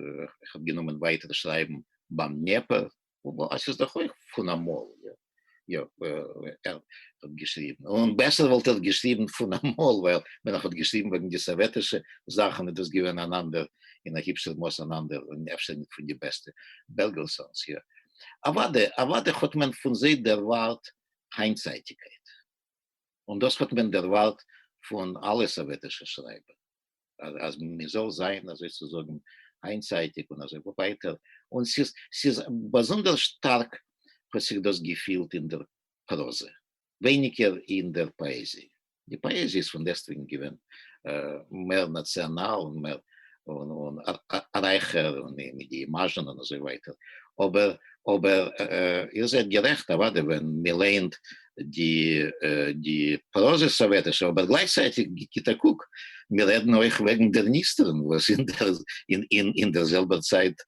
F: האט גענומען ווייטער שרייבן ביים דניעפער, עס איז דאך אויך פון אמאל, יא, ער האט געשריבן, און בעסער וואלט ער געשריבן פון אמאל, ווייל ווען ער האט געשריבן וועגן די סאוועטישע זאכן איז דאס געווען אן אנדער, אין א היפשער מאס אן אנדער, און אפשר ניט פון די בעסטע בערגעלסאנס, יא. אוודאי, אוודאי האט מען פון זיי דערווארט היינטצייטיגקייט, און דאס האט מען דערווארט פון אלע סאוועטישע שרייבער. אז מען זאל זיין אזוי צו זאגן איינצייטיג און אזוי ווייטער, און ס'איז ס'איז באזונדער שטארק האט זיך דאס געפילט אין דער פראזע, ווייניגער אין דער פאעזיע. די פאעזיע איז פון דעסטוועגן געווען מער נאציאנאל און מער און רייכער און מיט די אימאזשן און אזוי ווייטער, אבער אבער איר זענט גערעכט אוודאי ווען מען לייענט די די פראזע סאוועטישע, אבער גלייכצייטיג גיט א קוק, מיר רעדן אויך וועגן דער נסתר'ן וואס אין דער אין אין דער זעלבער צייט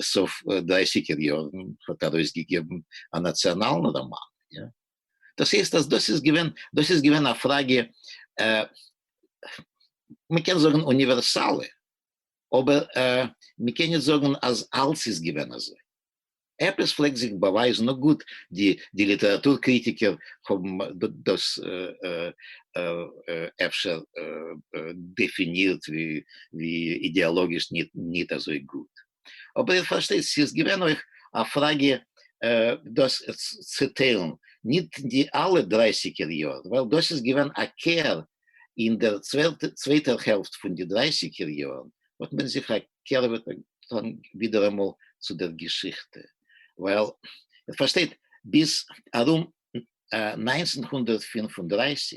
F: סוף דרייסיגער יארן האט ארויסגעגעבן א נאציאנאלן ראמאן, יא. דאס הייסט אז דאס איז געווען דאס איז געווען א פראגע מען קען זאגן אוניווערסאלע, אבער מען קען נישט זאגן אז אלץ איז געווען אזוי. עפעס פלעגט זיך באווייזן, נו גוט, די די ליטעראטור קריטיקער האבן דאס אפשר דעפינירט ווי אידעאלאגיש ניט אזוי גוט. אבער איר פארשטייט, ס'איז געווען אויך א פראגע דאס צעטיילן, ניט די אלע דרייסיגער יאר, ווייל דאס איז געווען א קער אין דער צווייטער העלפט פון די דרייסיגער יארן, האט מען זיך א קער געטאן ווידעראמאל צו דער געשיכטע, ווייל איר פארשטייט, ביז ארום 1935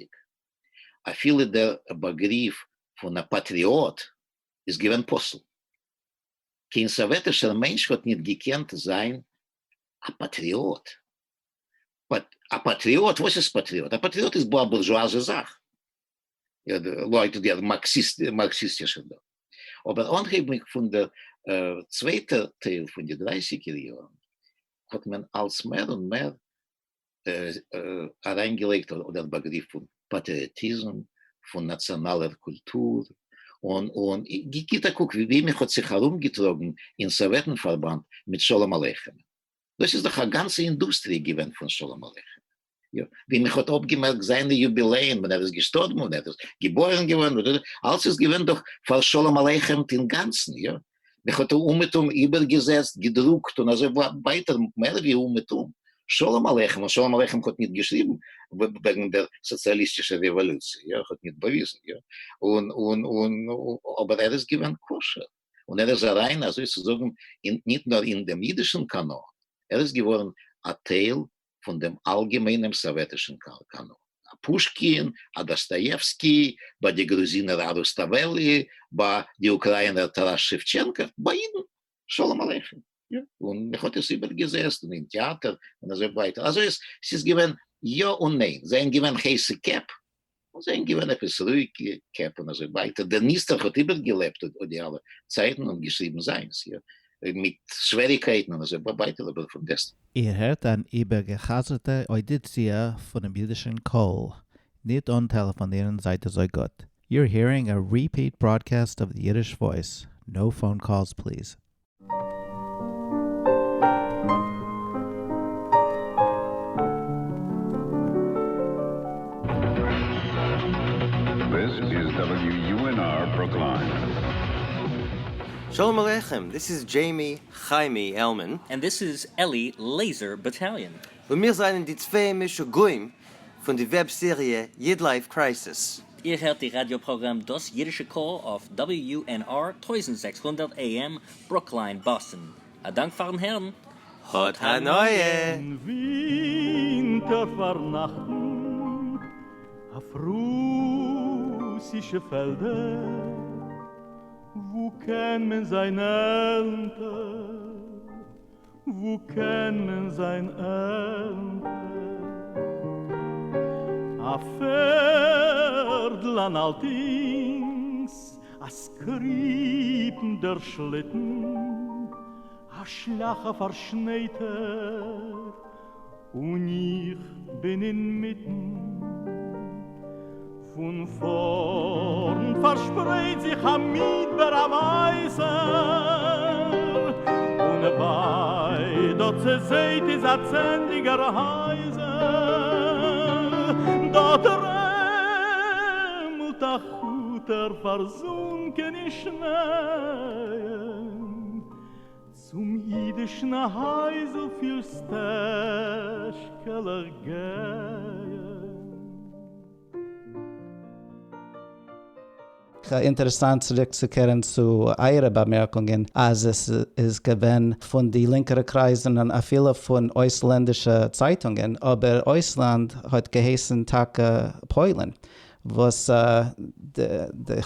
F: אפילו דער באגריף פון א פאטריאט איז געווען פסול. קיין סאוועטישער מענטש האט ניט געקענט זיין א פאטריאט. א פאטריאט, וואס איז פאטריאט? א פאטריאט איז א בורזשואזע זאך, לויט דער מארקסיסטישער דאגמע. אבער אנהייבנדיג פון דער צווייטער טייל פון די דרייסיגער יארן האט מען אלץ מער און מער אריינגעלייגט דער באגריף פון פאטריאטיזם, פון נאציאנאלער קולטור, און גיט א קוק ווי מען האט זיך ארומגעטראגן אין סאוועטן פארבאנד מיט שלום עליכם, דאס איז דאך א גאנצע אינדוסטריע געווען פון שלום עליכם, יא, ווי מען האט אפגעמערקט זיינע יובילעיען ווען ער איז געשטארבן און ער איז געבוירן געווארן, אלץ איז געווען דאך פאר שלום עליכם אינגאנצן, יא, מען האט אומעטום איבערגעזעצט, געדרוקט און אזוי ווייטער, מער ווי אומעטום. שלום עליכם, און שלום עליכם האט ניט געשריבן וועגן דער סאציאליסטישער רעוואלוציע, יא, האט ניט באוויזן, יא, און, און, און, אבער ער איז געווען כשר, און ער איז אריין, אזוי צו זאגן, אין, ניט נאר אין דעם אידישן קאנאן, ער איז געווארן א טייל פון דעם אלגעמיינעם סאוועטישן קאנאן. א פושקין, א דאסטאיעווסקי, ביי די גרוזינער א רוסטאוועלי, ביי די אוקראינער טאראס שעווטשענקא, ביי אידן שלום עליכם. און מען האט עס איבערגעזעצט און אין טעאטער און אזוי ווייטער. אזוי איז ס'איז געווען יא און ניין. זענען געווען הייסע קעפ און זענען געווען עפעס רואיגע קעפ און אזוי ווייטער. דער נסתר האט איבערגעלעבט אט די אלע צייטן און געשריבן זיינס, יא, מיט שוועריקייטן און אזוי ווייטער, אבער פון דעסט.
A: איר הערט אן איבערגעחזרטע אוידיציע פונעם אידישן קול, ניט אנטעלעפאנירן זייט אזוי גוט. You're hearing a repeat broadcast of the Yiddish Voice, no phone calls please.
G: This is WUNR Brookline.
H: Shalom Aleichem, this is Jamie Chaimie Elman.
I: And this is Eli Laser Battalion.
H: און מיר זענען די צוויי משוגעים פון די וועב סעריע YidLife Crisis.
I: איר הערט די ראדיא פראגראם דאס אידישע קול אויף WUNR 1600 AM ברוקליין באסטן. א דאנק פארן הערן.
H: האט הנאה!
J: אין ווינטער פארנאכטן אויף רוסישע פעלדער וואו קען מען זיין עלנטער וואו קען מען זיין עלנטער? א פערדל אן אלטינקס, א סקריפנדער שליטן, א שליאך א פארשנייטער, און איך בין אינמיטן. פון פארנט פארשפרייט זיך א מדבר א ווייסער, און ווייט דארט צעזייט איז א צענדליגער הייזער, דארט דרעמלט א כוטער פארזונקען אין שנייען, צום אידישן הייזל פיל סטעזשקעלעך גייען.
D: אינטערעסאנט צוריקצוקערן צו אייערע באמערקונגען אז עס איז געווען פון די לינקערע קרייזן און אפילו פון אויסלענדישע צייטונגען, אבער אויסלאנד האט געהייסן טאקע פוילן, וואס די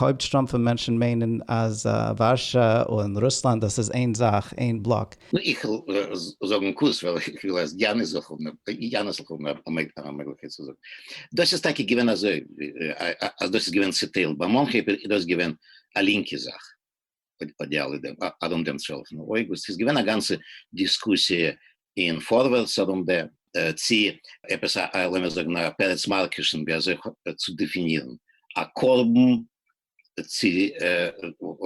D: הויפט שטראם פון מענטשן מיינען אז ווארשע און רוסלאנד דאס איז איין זאך, איין בלאק.
F: נו, איך וועל זאגן קורץ ווייל איך וויל אז יאנעס זאל האבן יאנעס זאל האבן א מעגליכקייט צו זאגן. דאס איז טאקע געווען אזוי אז דאס איז געווען צעטיילט ביי מאנכע איז דאס געווען א לינקע זאך די אלע ארום דעם צוועלפן אויגוסט איז געווען א גאנצע דיסקוסיע אין פארווערטס ארום דעם צי עפעס א לאמיר זאגן א פרץ מארקישן ווי אזוי צו דעפינירן א קרבן צי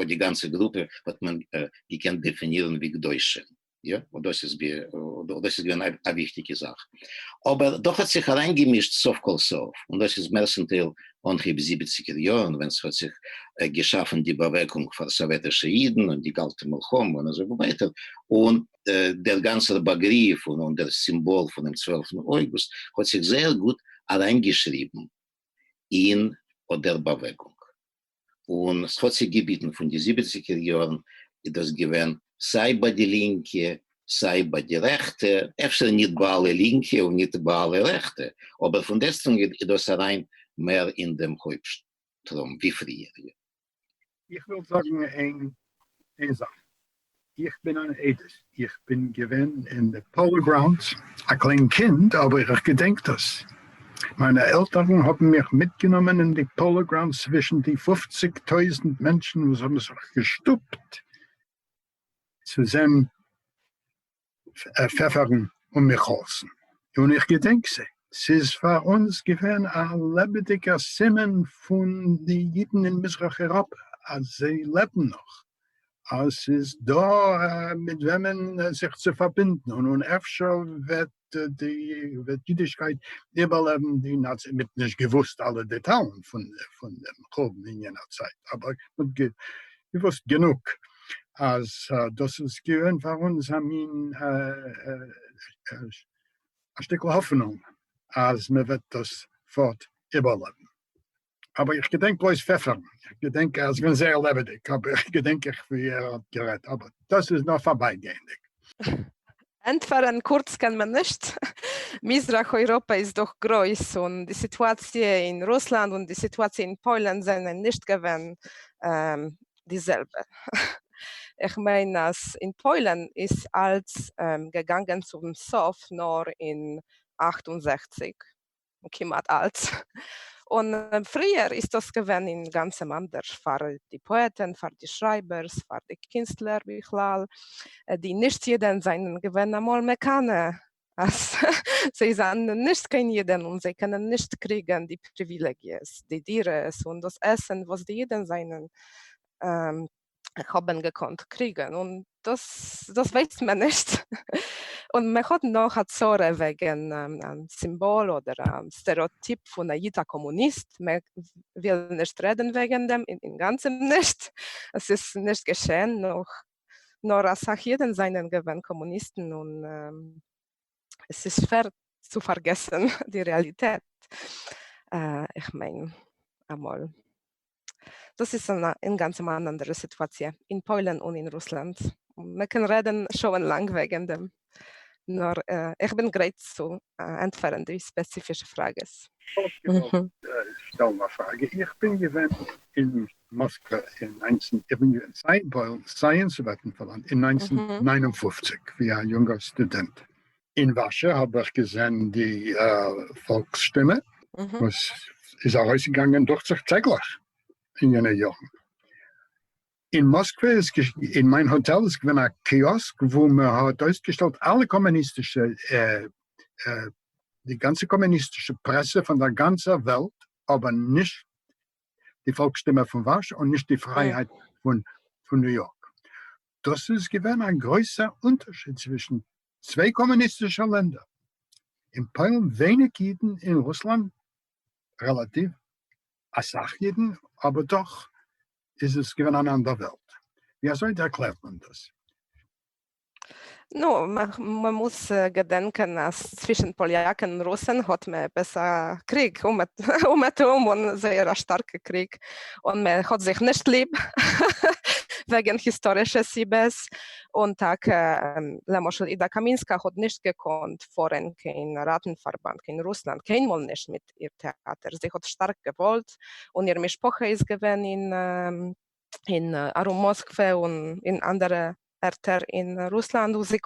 F: די גאנצע גרופע האט מען געקענט דעפינירן ווי קדושים. יא, און דאס איז דאס איז געווען א וויכטיגע זאך. אבער דאך האט זיך אריינגעמישט סוף כל סוף, און דאס איז מערסטנטייל אנהייב זיבעציגער יארן ווען ס'האט זיך געשאפן די באוועגונג פאר סאוועטישע אידן און די קאלטע מלחמה און אזוי ווייטער, און דער גאנצער באגריף און דער סימבאל פונעם צוועלפן אויגוסט האט זיך זייער גוט אריינגעשריבן אין אט דער באוועגונג. און ס'האט זיך געביטן פון די זיבעציגער יארן איז דאס געווען סיי ביי די לינקע סיי ביי די רעכטע, אפשר ניט ביי אלע לינקע און ניט ביי אלע רעכטע, אבער פון דעסטוועגן איז דאס אריין מער אין דעם הויפט-שטראם ווי פריער.
E: איך וויל זאגן איין זאך, איך בין אן עדות, איך בין געווען אין די פאלא גראונדס א קליין קינד אבער איך געדענק דאס, מיינע עלטערן האבן מיך מיטגענומען אין די פאלא גראונדס צווישן די פופציג טויזנט מענטשן וואס האבן זיך געשטופט צו זען פעפערן און מיכאלסן, און איך געדענק זיי, ס'איז פאר אונז געווען א לעבעדיגער סימן פון די אידן אין מזרח אירופה אז זיי לעבן נאך, אז ס'איז דא מיט וועמען זיך צו פארבינדן, און אפשר וועט די וועט אידישקייט איבערלעבן די נאצי, מ'האט נישט געוואוסט אלע דעטאלן פון דעם חורבן אין יענער צייט, אבער מ'האט געוואוסט גענוג אז דאס איז געווען פאר אונז א מין א שטיקל האפענונג אז מען וועט דאס פארט איבערלעבן. אבער איך געדענק בלויז פעפערן, איך געדענק אז געווען זייער לעבעדיג, אבער איך געדענק איך ווי ער האט גערעדט, אבער דאס איז נאר פארבייגייענדיג.
K: ענטפערן קורץ קען מען נישט. מזרח אייראפע איז דאך גרויס און די סיטואציע אין רוסלאנד און די סיטואציע אין פוילן זענען נישט געווען די זעלבע. איך מיין אז אין פוילן איז אלץ געגאנגען צום סוף נאר אין 68, כמעט אלץ. און פריער איז דאס געווען אינגאנצן אנדערש פאר די פאעטן, פאר די שרייבערס, פאר די קינסטלער בכלל. די נישט אידן זענען געווען אמאל מקנא אז זיי זענען נישט קיין אידן און זיי קענען נישט קריגן די פריווילעגיעס, די דירות און דאס עסן וואס די אידן זענען האבן געקאנט קריגן, און דאס דאס ווייסט מען נישט. און מען האט נאך א צרה וועגן א סימבאל אדער א סטערעאטיפ פון א איד א קאמוניסט, מען וויל נישט רעדן וועגן דעם אינגאנצן נישט, עס איז נישט געשען נאך נאר אסאך אידן זענען געווען קאמוניסטן און עס איז שווער צו פארגעסן די רעאליטעט, איך מיין אמאל. דאס איז אינגאנצן אן אנדערע סיטואציע אין פוילן און אין רוסלאנד. מען קען רעדן שעה'ן לאנג וועגן דעם, נאר איך בין גרייט צו ענטפערן די ספעציפישע פראגעס.
E: איך וואלט געוואלט שטעלן א פראגע, איך בין געווען אין מאסקווע אין ניינצן, איך בין געווען סיי אין פוילן סיי אין סאוועטן-פארבאנד אין 1959 ווי א יונגער סטודענט. אין ווארשע האב איך געזען די פאלקס-שטימע וואס איז ארויסגעגאנגען דוכט זיך טעגליך אין יענע יארן. אין מאסקווע איז אין מיין האטעל איז געווען א קיאסק וואו מען האט אויסגעשטעלט אלע קאמוניסטישע די גאנצע קאמוניסטישע פרעסע פון דער גאנצער וועלט, אבער נישט די פאלקס-שטימע פון ווארשע און נישט די פרייהייט פון ניו יארק. דאס איז געווען א גרויסער אונטערשיד צווישן צוויי קאמוניסטישע לענדער. אין פוילן ווייניג אידן, אין רוסלאנד רעלאטיוו אסאך אידן, אבער דאך איז עס געווען אן אנדער וועלט. ווי אזוי ערקלערט מען דאס?
K: נו, מען מוז געדענקען אז צווישן פאליאקן און רוסן האט מען עפעס א קריג אומעטום, און זייער א שטארקע קריג, און מען האט זיך נישט ליב וועגן היסטארישע סיבות, און טאקע למשל אידא קאמינסקא האט נישט געקאנט פארן קיין ראטן-פארבאנד, קיין רוסלאנד, קיינמאל נישט מיט איר טעאטער, זי האט שטארק געוואלט, און איר משפחה איז געווען אין אין ארום מאסקווע און אין אנדערע ערטער אין רוסלאנד און זי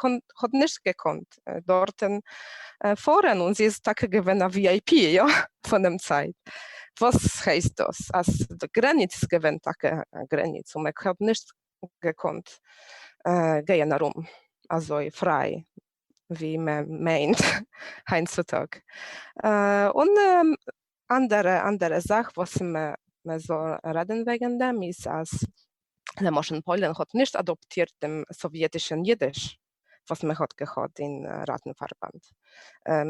K: האט נישט געקאנט דארטן פארן און זי איז טאקע געווען א VIP יא פון דעם צייט. וואס הייסט דאס? אז די גרעניץ איז געווען טאקע א גרעניץ און מען האט נישט געקאנט גייען ארום אזוי פריי ווי מען מיינט היינט צו טאג. און אנדערע אנדערע זאך וואס מען זאל רעדן וועגן דעם איז אז למשל פוילן האט נישט אדאפטירט דעם סאוויעטישן אידיש. וואס מען האט געהאט אין ראטן-פארבאנד.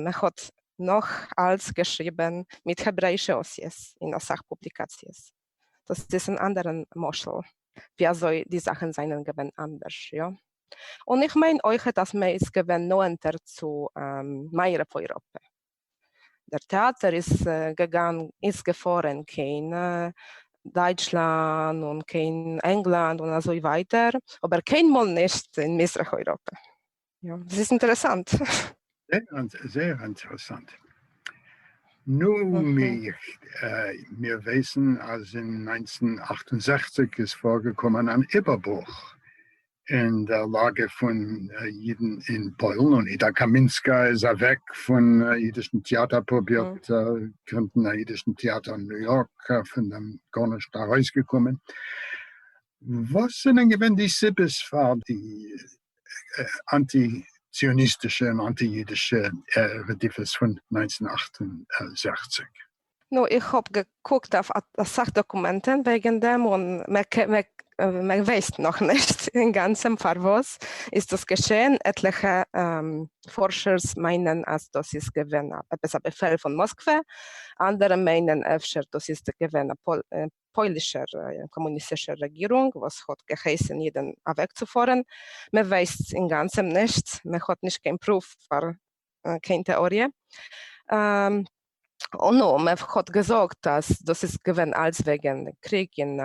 K: מען האט נאך אלץ געשריבן מיט העברעאישע אותיות אין אסאך פובליקאציעס. דאס איז אן אנדערן משל ווי אזוי די זאכן זענען געווען אנדערש, יא. און איך מיין אויכעט אז מען איז געווען נאענטער צו מערב אייראפע. דער טעאטער איז געגאנ איז געפארן קיין דייטשלאנד און קיין ענגלאנד און אזוי ווייטער, אבער קיינמאל נישט אין מזרח אייראפע. יא, דאס איז אינטערעסאנט.
E: זייער אינטערעסאנט. נו, מיר ווייסן אז אין 1968 איז פארגעקומען אן איבערברוך אין דער לאגע פון אידן אין פוילן, און אידא קאמינסקא איז אוועק פון אידישן טעאטער, פרובירט גרינדן א אידישן טעאטער אין ניו יארק, פון דעם גארנישט ארויסגעקומען. וואס זענען געווען די סיבות פאר די אנטי-ציוניסטישע און אנטי-אידישע רדיפות פון 1968?
K: נו, איך האב געקוקט אויף אסאך דאקומענטן וועגן דעם און מען ווייסט נאך נישט אינגאנצן פארוואס איז דאס געשען. עטליכע פארשערס מיינען אז דאס איז געווען עפעס א באפעל פון מאסקווע, אנדערע מיינען אפשר דאס איז געווען א פוילישער קאמוניסטישער רעגירונג וואס האט געהייסן אידן אוועקצופארן. מען ווייסט אינגאנצן נישט, מען האט נישט קיין proof פאר קיין טעאריע. און נו, מען האט געזאגט אז דאס איז געווען אלץ וועגן קריג אין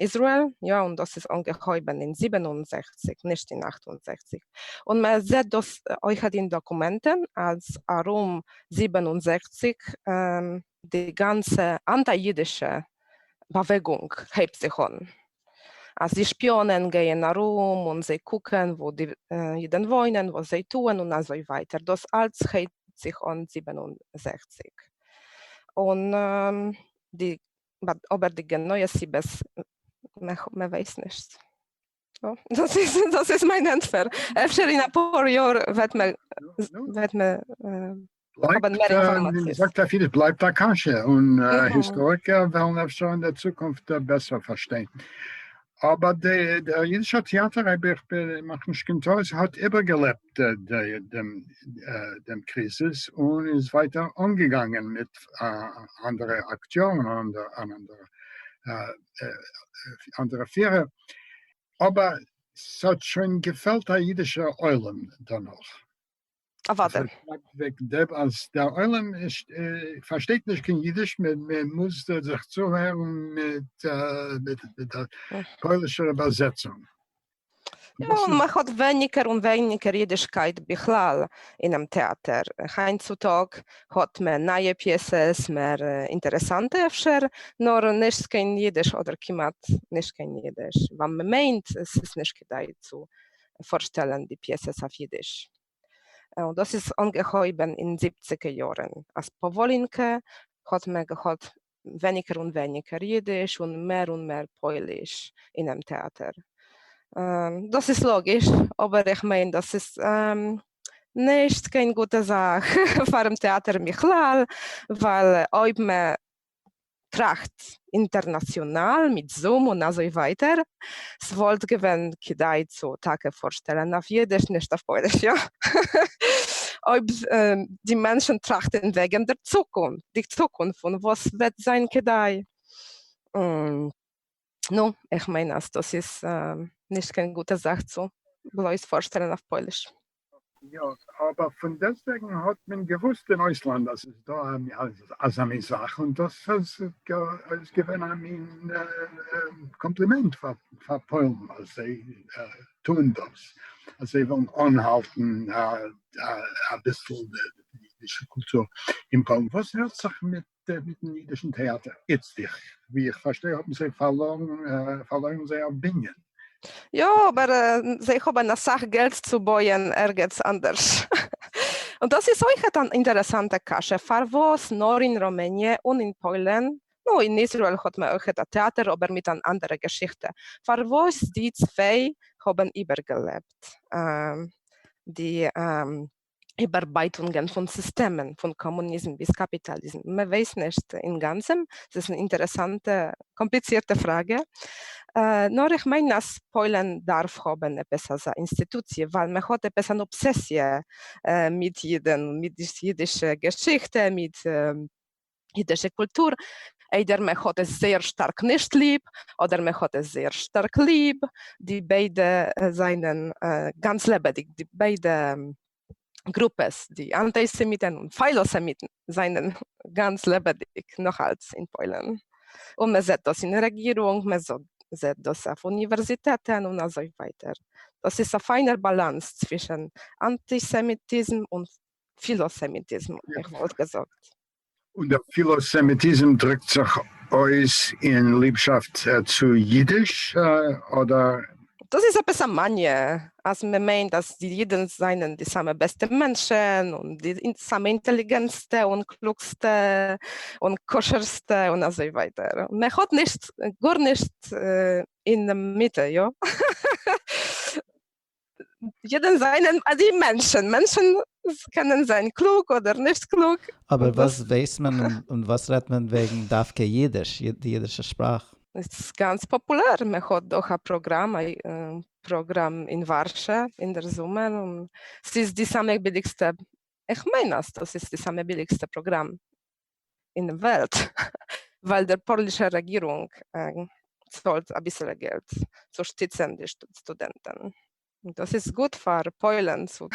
K: איזראעל, יא, און דאס איז אנגעהויבן אין 67, נישט אין 68. און מען זעט דאס אויכעט אין דאקומענטן אז ארום 67 די גאנצע אנטי-אידישע באוועגונג הייבט זיך אן. אז די שפיאנען גייען ארום און זיי קוקן וואו די אידן וואוינען, וואס זיי טוען און אזוי ווייטער. דאס אלץ הייבט זיך אן 67. און די, אבער די גענויע סיבות, מען ווייסט נישט. דאס איז, דאס איז מיין ענטפער. אפשר אין אפאר יאר וועט מען, וועט מען האבן מער אינפארמאציעס.
E: זאגט אויף אידיש בלייבט א קשיא, און היסטאריקער וועלן אפשר אין דער צוקונפט בעסער פארשטיין. אבער דער אידישער טעאטער, אויב איך מאך נישט קיין טעות, האט איבערגעלעבט דעם קריזיס און איז ווייטער אנגעגאנגען מיט אנדערע אקטיארן און אנדערע פירער, אבער ס'האט שוין געפעלט א אידישער עולם דערנאך.
K: אוודאי.
E: וועגן דעם אז דער עולם פארשטייט נישט קיין אידיש, מען מוז זיך צוהערן מיט דער פוילישער איבערזעצונג.
K: יא, און מען האט ווייניגער און ווייניגער אידישקייט בכלל אינעם טעאטער. היינט צו טאג האט מען נייע פיעסעס, מער אינטערעסאנטע אפשר, נאר נישט קיין אידיש אדער כמעט נישט קיין אידיש, ווייל מען מיינט עס איז נישט כדאי צו פארשטעלן די פיעסעס אויף אידיש. און דאס איז אנגעהויבן אין זיבציגער יארן, אז פאוואלינקע האט מען געהאט ווייניגער און ווייניגער אידיש און מער און מער פויליש אינעם טעאטער. דאס איז לאגיש, אבער איך מיין דאס איז נישט קיין גוטע זאך פאר'ן טעאטער בכלל, ווייל אויב מען טראכט אינטערנאציאנאל מיט זום און אזוי ווייטער, ס'וואלט געווען כדאי צו טאקע פארשטעלן אויף אידיש נישט אויף פויליש, יא? אויב די מענטשן טראכטן וועגן דער צוקונפט, די צוקונפט און וואס וועט זיין כדאי. נו, איך מיין אז דאס איז נישט קיין גוטע זאך צו בלויז פארשטעלן אויף פויליש.
E: יא, אבער פון דעסטוועגן האט מען געוואוסט אין אויסלאנד אז ס'איז דא אזא מין זאך, און דאס איז געווען א מין קאמפלימענט פאר פוילן אז זיי טוען דאס, אז זיי ווילן אנהאלטן אביסל די אידישע קולטור אין פוילן. וואס הערט זיך מיטן אידישן טעאטער איצט? ווי איך פארשטיי האבן זיי פארלוירן זייער בנין.
K: יא, אבער זיי האבן אסאך געלט צו בויען ערגעץ אנדערש. און דאס איז אויכעט אן אינטערעסאנטע קשיא, פארוואס נאר אין ראמעניע און אין פוילן, נו אין איזראעל האט מען אויכעט א טעאטער אבער מיט אן אנדערע געשיכטע, פארוואס די צוויי האבן איבערגעלעבט די. איבערבייטונגען פון סיסטעמען, פון קאמוניזם ביז קאפיטאליזם, מען ווייס נישט אינגאנצן, ס'איז אן אינטערעסאנטע קאמפליצירטע פראגע, נאר איך מיין אז פוילן דארף האבן עפעס אזא אינסטיטוציע, ווייל מען האט עפעס אן אבסעסיע מיט אידן, מיט די אידישע געשיכטע, מיט אידישע קולטור, איידער מען האט עס זייער שטארק נישט ליב, אדער מען האט עס זייער שטארק ליב, די ביידע זענען גאנץ לעבעדיג, די ביידע גרופעס, די אנטיסעמיטן און פילאסעמיטן זענען גאנץ לעבעדיג נאך אלץ אין פוילן, און מען זעט דאס אין רעגירונג, מען זעט דאס אויף אוניווערזיטעטן און אזוי ווייטער. דאס איז א פיינער באלאנס צווישן אנטיסעמיטיזם און פילאסעמיטיזם, איך וואלט געזאגט.
E: און דער פילאסעמיטיזם דריקט זיך אויס אין ליבשאפט צו אידיש, אדער?
K: דאס איז עפעס א מאניע אז מען מיינט אז די אידן זענען די סאמע בעסטע מענטשן און די סאמע אינטעליגענטסטע און קלוגסטע און כשר'סטע און אזוי ווייטער. מען האט נישט גארנישט אינמיטן, יא? אידן זענען די מענטשן, מענטשן קענען זיין קלוג אדער נישט קלוג.
D: אבער וואס ווייסט מען און וואס רעדט מען וועגן דווקא אידיש, די אידישע שפראך?
K: עס איז גאנץ פאפולער, מען האט דאך א פראגראם, א פראגראם אין ווארשע אין דער זומער, און ס'איז די סאמע ביליגסטע, איך מיין אז דאס איז די סאמע ביליגסטע פראגראם אין דער וועלט, ווייל דער פוילישער רעגירונג צאלט אביסעלע געלט צו שטיצן די סטודענטן. דאס איז גוט פאר פוילן צו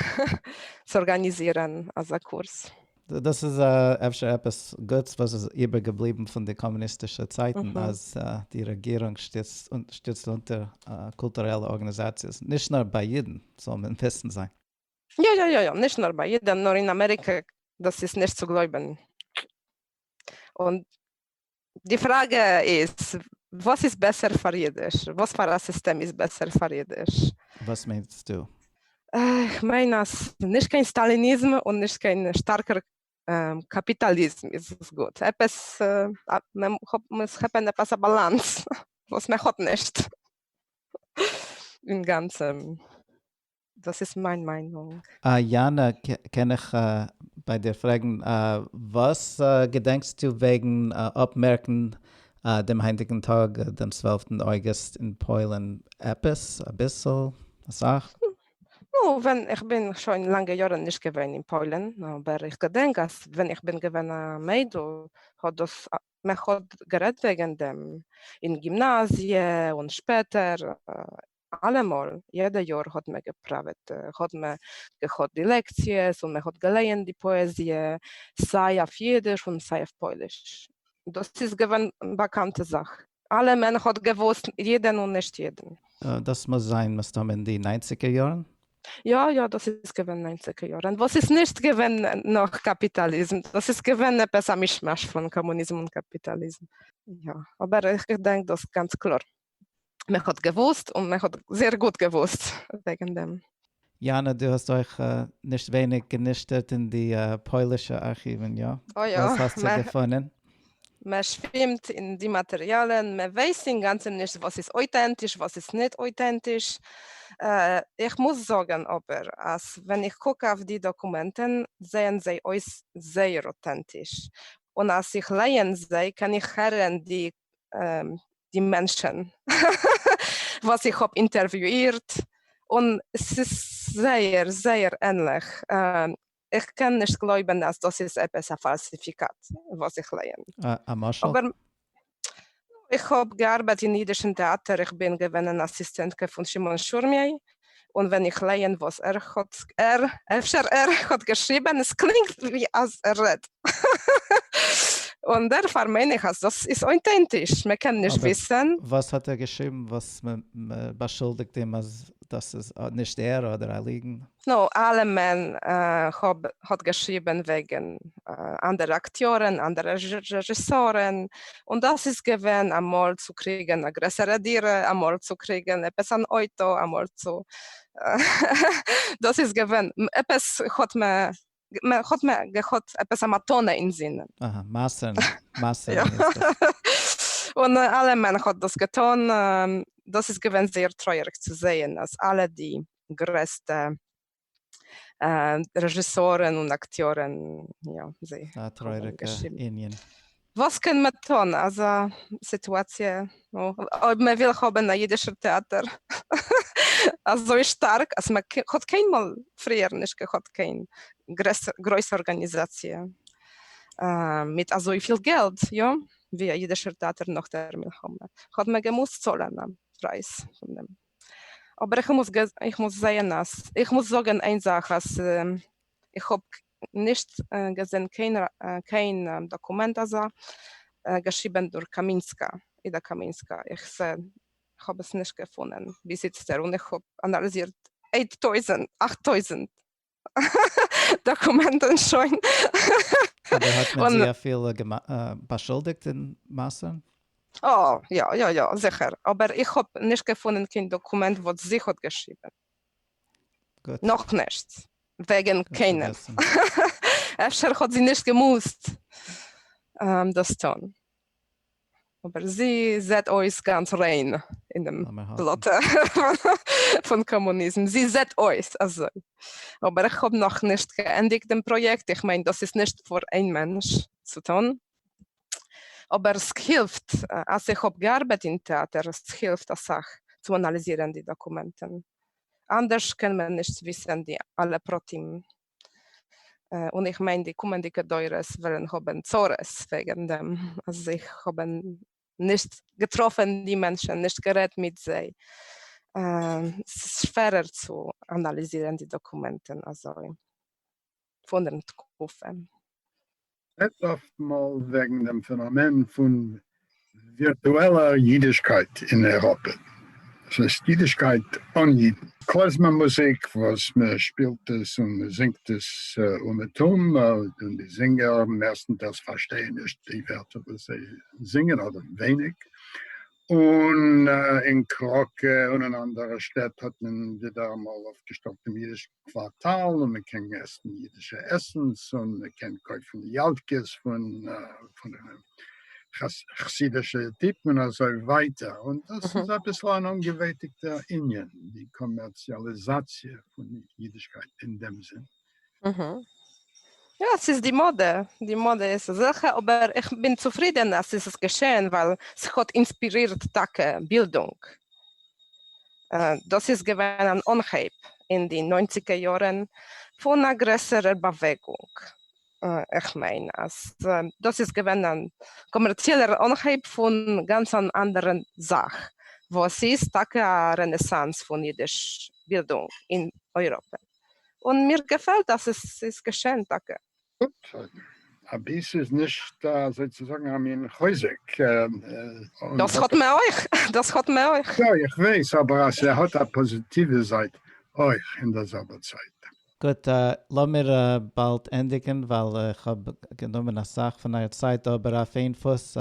K: ארגאניזירן אזא קורס.
D: דאס איז אפשר עפעס גוטס וואס איז איבערגעבליבן פון די קאמוניסטישע צייטן, אז די רעגירונג שטיצט אונטער קולטורעלע ארגאניזאציעס, נישט נאר ביי אידן, זאל מען וויסן זיין.
K: יא יא יא יא, נישט נאר ביי אידן, נאר אין אמעריקע, דאס איז נישט צו גלויבן. און די פראגע איז, וואס איז בעסער פאר אידיש? וואס פאר א סיסטעם איז בעסער פאר אידיש?
D: וואס מיינסטו?
K: איך מיין אז נישט קיין סטאליניזם און נישט קיין שטארקער קאפיטאליזם איז גוט. עפעס, מען מוז כאפן עפעס א באלאנס וואס מען האט נישט אינגאנצן. דאס איז מיין מיינונג.
D: יאנא, קען איך ביי דיר פרעגן, וואס געדענקסטו וועגן אפמערקן דעם היינטיגן טאג, דעם צוועלפטן אויגוסט אין פוילן? עפעס? אביסל? אסאך?
K: נו, ווען איך בין שוין לאנגע יארן נישט געווען אין פוילן, אבער איך געדענק אז ווען איך בין געווען א מיידל האט דאס, מען האט גערעדט וועגן דעם אין גימנאזיע און שפעטער אלעמאל, יעדע יאר האט מען געפראוועט, האט מען געהאט די לעקציעס און מען האט געלייענט די פאעזיע, סיי אויף אידיש און סיי אויף פויליש. דאס איז געווען באקאנטע זאך. אלעמען האט געוואוסט, אידן און נישט אידן.
D: דאס מוז זיין מסתם אין די ניינציגער יארן?
K: יא יא, דאס איז געווען ניינציגער יארן, וואס איז נישט געווען נאך קאפיטאליזם, דאס איז געווען עפעס א מישמאש פון קאמוניזם און קאפיטאליזם. יא, אבער איך געדענק דאס גאנץ קלאר. מען האט געוואוסט און מען האט זייער גוט געוואוסט וועגן דעם.
D: יאנא, דו האסט אויך נישט ווייניג גענישטערט אין די פוילישע ארכיוון, יא?
K: אוי יא.
D: וואס האסטו געפונען?
K: מען שווימט אין די מאטעריאלן, מען ווייסט אינגאנצן נישט וואס איז אויטענטיש וואס איז ניט אויטענטיש. איך מוז זאגן אבער אז ווען איך קוק אויף די דאקומענטן זעען זיי אויס זייער אויטענטיש, און אז איך לייען זיי קען איך הערן די די מענטשן וואס איך האב אינטערוויואירט, און ס'איז זייער זייער ענליך, איך קען נישט גלויבן אז דאס איז עפעס א פאלסיפיקאט וואס איך לייען.
D: א משל?
K: אבער איך האב געארבעט אין אידישן טעאטער, איך בין געווען אן אסיסטענטקע פון שמעון שורמיי, און ווען איך לייען וואס ער האט, ער, אפשר ער האט געשריבן, עס קלינגט ווי אז ער רעדט. און דערפאר מיין איך אז דאס איז אויטענטיש, מען קען נישט וויסן.
D: וואס האט ער געשריבן וואס מען באשולדיגט אים אז דאס איז נישט ער אדער א ליגן?
K: נו, אלעמען האט געשריבן וועגן אנדערע אקטיארן, אנדערע רעזשיסארן, און דאס איז געווען אמאל צו קריגן א גרעסערע דירה, אמאל צו קריגן עפעס אן אויטא, אמאל צו דאס איז געווען עפעס האט מען האט מען געהאט עפעס א מתנה אין זינען.
D: אהא, מסר'ן, מסר'ן איז דאס.
K: און אלעמען האט דאס געטון, דאס איז געווען זייער טרויעריג צו זעהן אז אלע די גרעסטע. רעזשיסארן און אקטיארן, יא, זיי
D: א טרויעריגע ענין.
K: וואס קען מען טון אזא סיטואציע, נו, אויב מען וויל האבן א אידישער טעאטער אזוי שטארק אז מען האט קיינמאל פריער נישט געהאט קיין גרויסע ארגאניזאציע מיט אזויפיל געלט, יא, ווי א אידישער טעאטער נאך דער מלחמה, האט מען געמוזט צאלן א פרייז פון דעם. אבער איך מוז איך מוז זעהן אז איך מוז זאגן איין זאך אז איך האב נישט געזען קיין קיין דאקומענט אזא געשריבן דורך קאמינסקא, אידא קאמינסקא, איך זע איך האב עס נישט געפונען ביז איצטער און איך האב אנאליזירט eight טויזנט 8000 דאקומענטן שוין.
D: אבער האט מען זי אפילו באשולדיגט אין מסר'ן?
K: אה, יא יא יא, זיכער, אבער איך האב נישט געפונען קיין דאקומענט וואס זי האט געשריבן.
D: גוט.
K: נאכנישט. וועגן קיינעם. אפשר האט זי נישט געמוזט דאס טון. אבער זי זעט אויס גאנץ ריין אין דעם בלאטע פון קאמוניזם, זי זעט אויס אזוי, אבער איך האב נאך נישט געענדיגט דעם פראיעקט, איך מיין דאס איז נישט פאר איין מענטש צו טון, אבער עס הילפט אז איך האב געארבעט אין טעאטער, עס הילפט אסאך צו אנאליזירן די דאקומענטן, אנדערש קען מען נישט וויסן די אלע פרטים. און איך מיין די קומענדיגע דורות וועלן האבן צרות וועגן דעם אז זיי האבן נישט געטראפן די מענטשן, נישט גערעדט מיט זיי. ס'איז שווערער צו אנאליזירן די דאקומענטן אזוי פון דעם תקופה.
E: רעדט אפט מאל וועגן דעם פענאמען פון ווירטועלער יידישקייט אין אייראפע, דאס הייסט יידישקייט אן יידן. קלעזמער מוזיק וואס מען שפילט עס און מען זינגט עס אומעטום, און די זינגער מערסטנטיילס פארשטייען נישט די ווערטער וואס זיי זינגען אדער ווייניג, און אין קראקע און אין אנדערע שטעט האט מען ווידעראמאל אויפגעשטעלט דעם יידישן קווארטאל און מען קען עסן אידישע עסנס און מען קען קויפן יאטקעס פון חסידישע טיפן און אזוי ווייטער, און דאס איז אביסל אן אנגעווייטיגטער ענין, די קאמערציאליזאציע פון אידישקייט אין דעם זין.
K: יא, ס'איז די מאדע, די מאדע איז אזעלכע, אבער איך בין צופרידען אז ס'איז געשען ווייל ס'האט אינספירירט טאקע בילדונג. דאס איז געווען אן אנהייב אין די ניינציגער יארן פון א גרעסערער באוועגונג. איך מיין אז דאס איז געווען אן קאמערציעלער אנהייב פון גאנץ אן אנדערע זאך, וואס איז טאקע א רענעסאנס פון אידיש בילדונג אין אייראפע. און מיר געפעלט אז עס איז געשען טאקע.
E: גוט, אבי ס'איז נישט אזוי צו זאגן א מין חוזק.
K: דאס האט מען אויך, דאס האט מען אויך.
E: יא, איך ווייס, אבער אז ס'האט א פאזיטיווע זייט אויך אין דער זעלבער צייט.
D: גוט, לאמיר באלד ענדיגן ווייל איך האב גענומען אסאך פון אייער צייט, אבער אויף איין פוס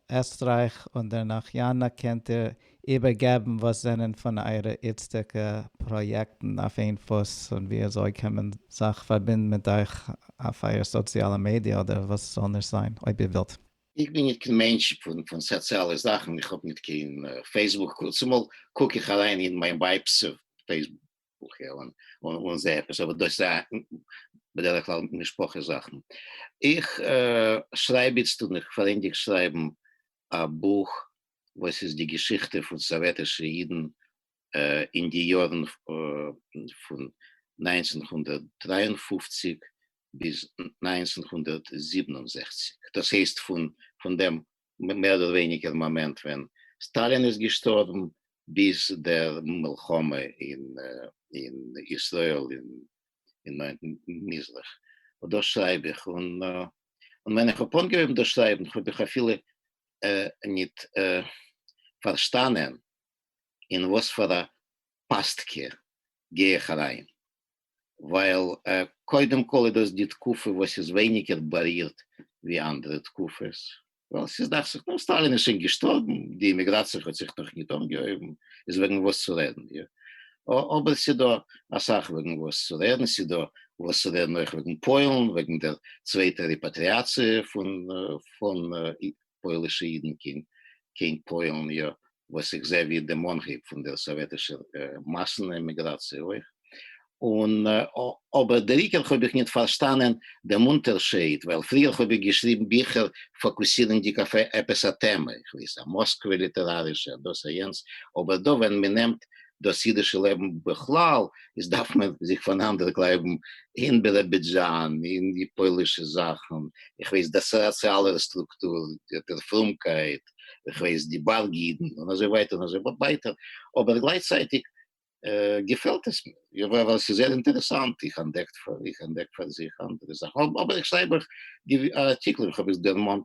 D: עסטרייך און דערנאך יאנא קענט איר איבערגעבן וואס זענען פון אייערע איצטיגע פראיעקטן אויף איין פוס און ווי אזוי קען מען זיך פארבינדן מיט אייך אויף אייער סאציאלע מידיע אדער וואס עס זאל נישט זיין אויב איר ווילט.
F: איך בין ניט קיין מענטש פון סאציאלע זאכן, איך האב ניט קיין Facebook, צומאל קוק איך אריין אין מיין ווייב'ס Facebook און זע עפעס, אבער דאס איז בדרך כלל משפחה זאכן. איך שרייב איצט און איך פארענדיג שרייבן א בוך וואס איז די געשיכטע פון סאוועטישע אידן אין די יארן פון 1953 ביז 1967, דאס הייסט פון דעם מער אדער ווייניגער מאמענט ווען סטאלין איז געשטארבן ביז דער מלחמה אין ישראל אין נאענטן מזרח, און דאס שרייב איך, און ווען איך האב אנגעהויבן דאס שרייבן האב איך אפילו ניט פארשטאנען אין וואס פאר א פאסטקע גיי איך אריין, ווייל קודם כל איז דאס די תקופה וואס איז ווייניגער בארירט ווי אנדערע תקופות, ווייל ס'איז דאכט זיך, נו, סטאלין איז שוין געשטארבן, די אימיגראציע האט זיך נאך ניט אנגעהויבן, איז וועגן וואס צו רעדן, יא. אבער ס'איז דא אסאך וועגן וואס צו רעדן, ס'איז דא וואס צו רעדן אויך וועגן פוילן, וועגן דער צווייטער רעפאטריאציע פון פון פוילישע אידן קיין קיין פוילן, יא, וואס איך זע ווי דעם אנהייב פון דער סאוועטישער מאסן עמיגראציע אויך. און אבער דער עיקר האב איך ניט פארשטאנען דעם אונטערשייד, ווייל פריער האב איך געשריבן ביכער פאקוסירנדיק אויף עפעס א טעמע, איך ווייס, א מאסקווע ליטערארישע, דאס א יענץ, אבער דא ווען מען נעמט דאס אידישע לעבן בכלל, איז דארף מען זיך פאנאנדערקלייבן אין ביראבידזשאן, אין די פוילישע זאכן, איך ווייס, די סאציאלער סטרוקטור, דער פרומקייט, איך ווייס, די בארג אידן, און אזוי ווייטער און אזוי ווייטער, אבער גלייכצייטיג געפעלט עס מיר, ווייל עס איז זייער אינטערעסאנט, איך אנטדעק פאר, איך אנטדעק פאר זיך אנדערע זאכן, אבער איך שרייב אויך די ארטיקלען, איך האב עס דערמאנט,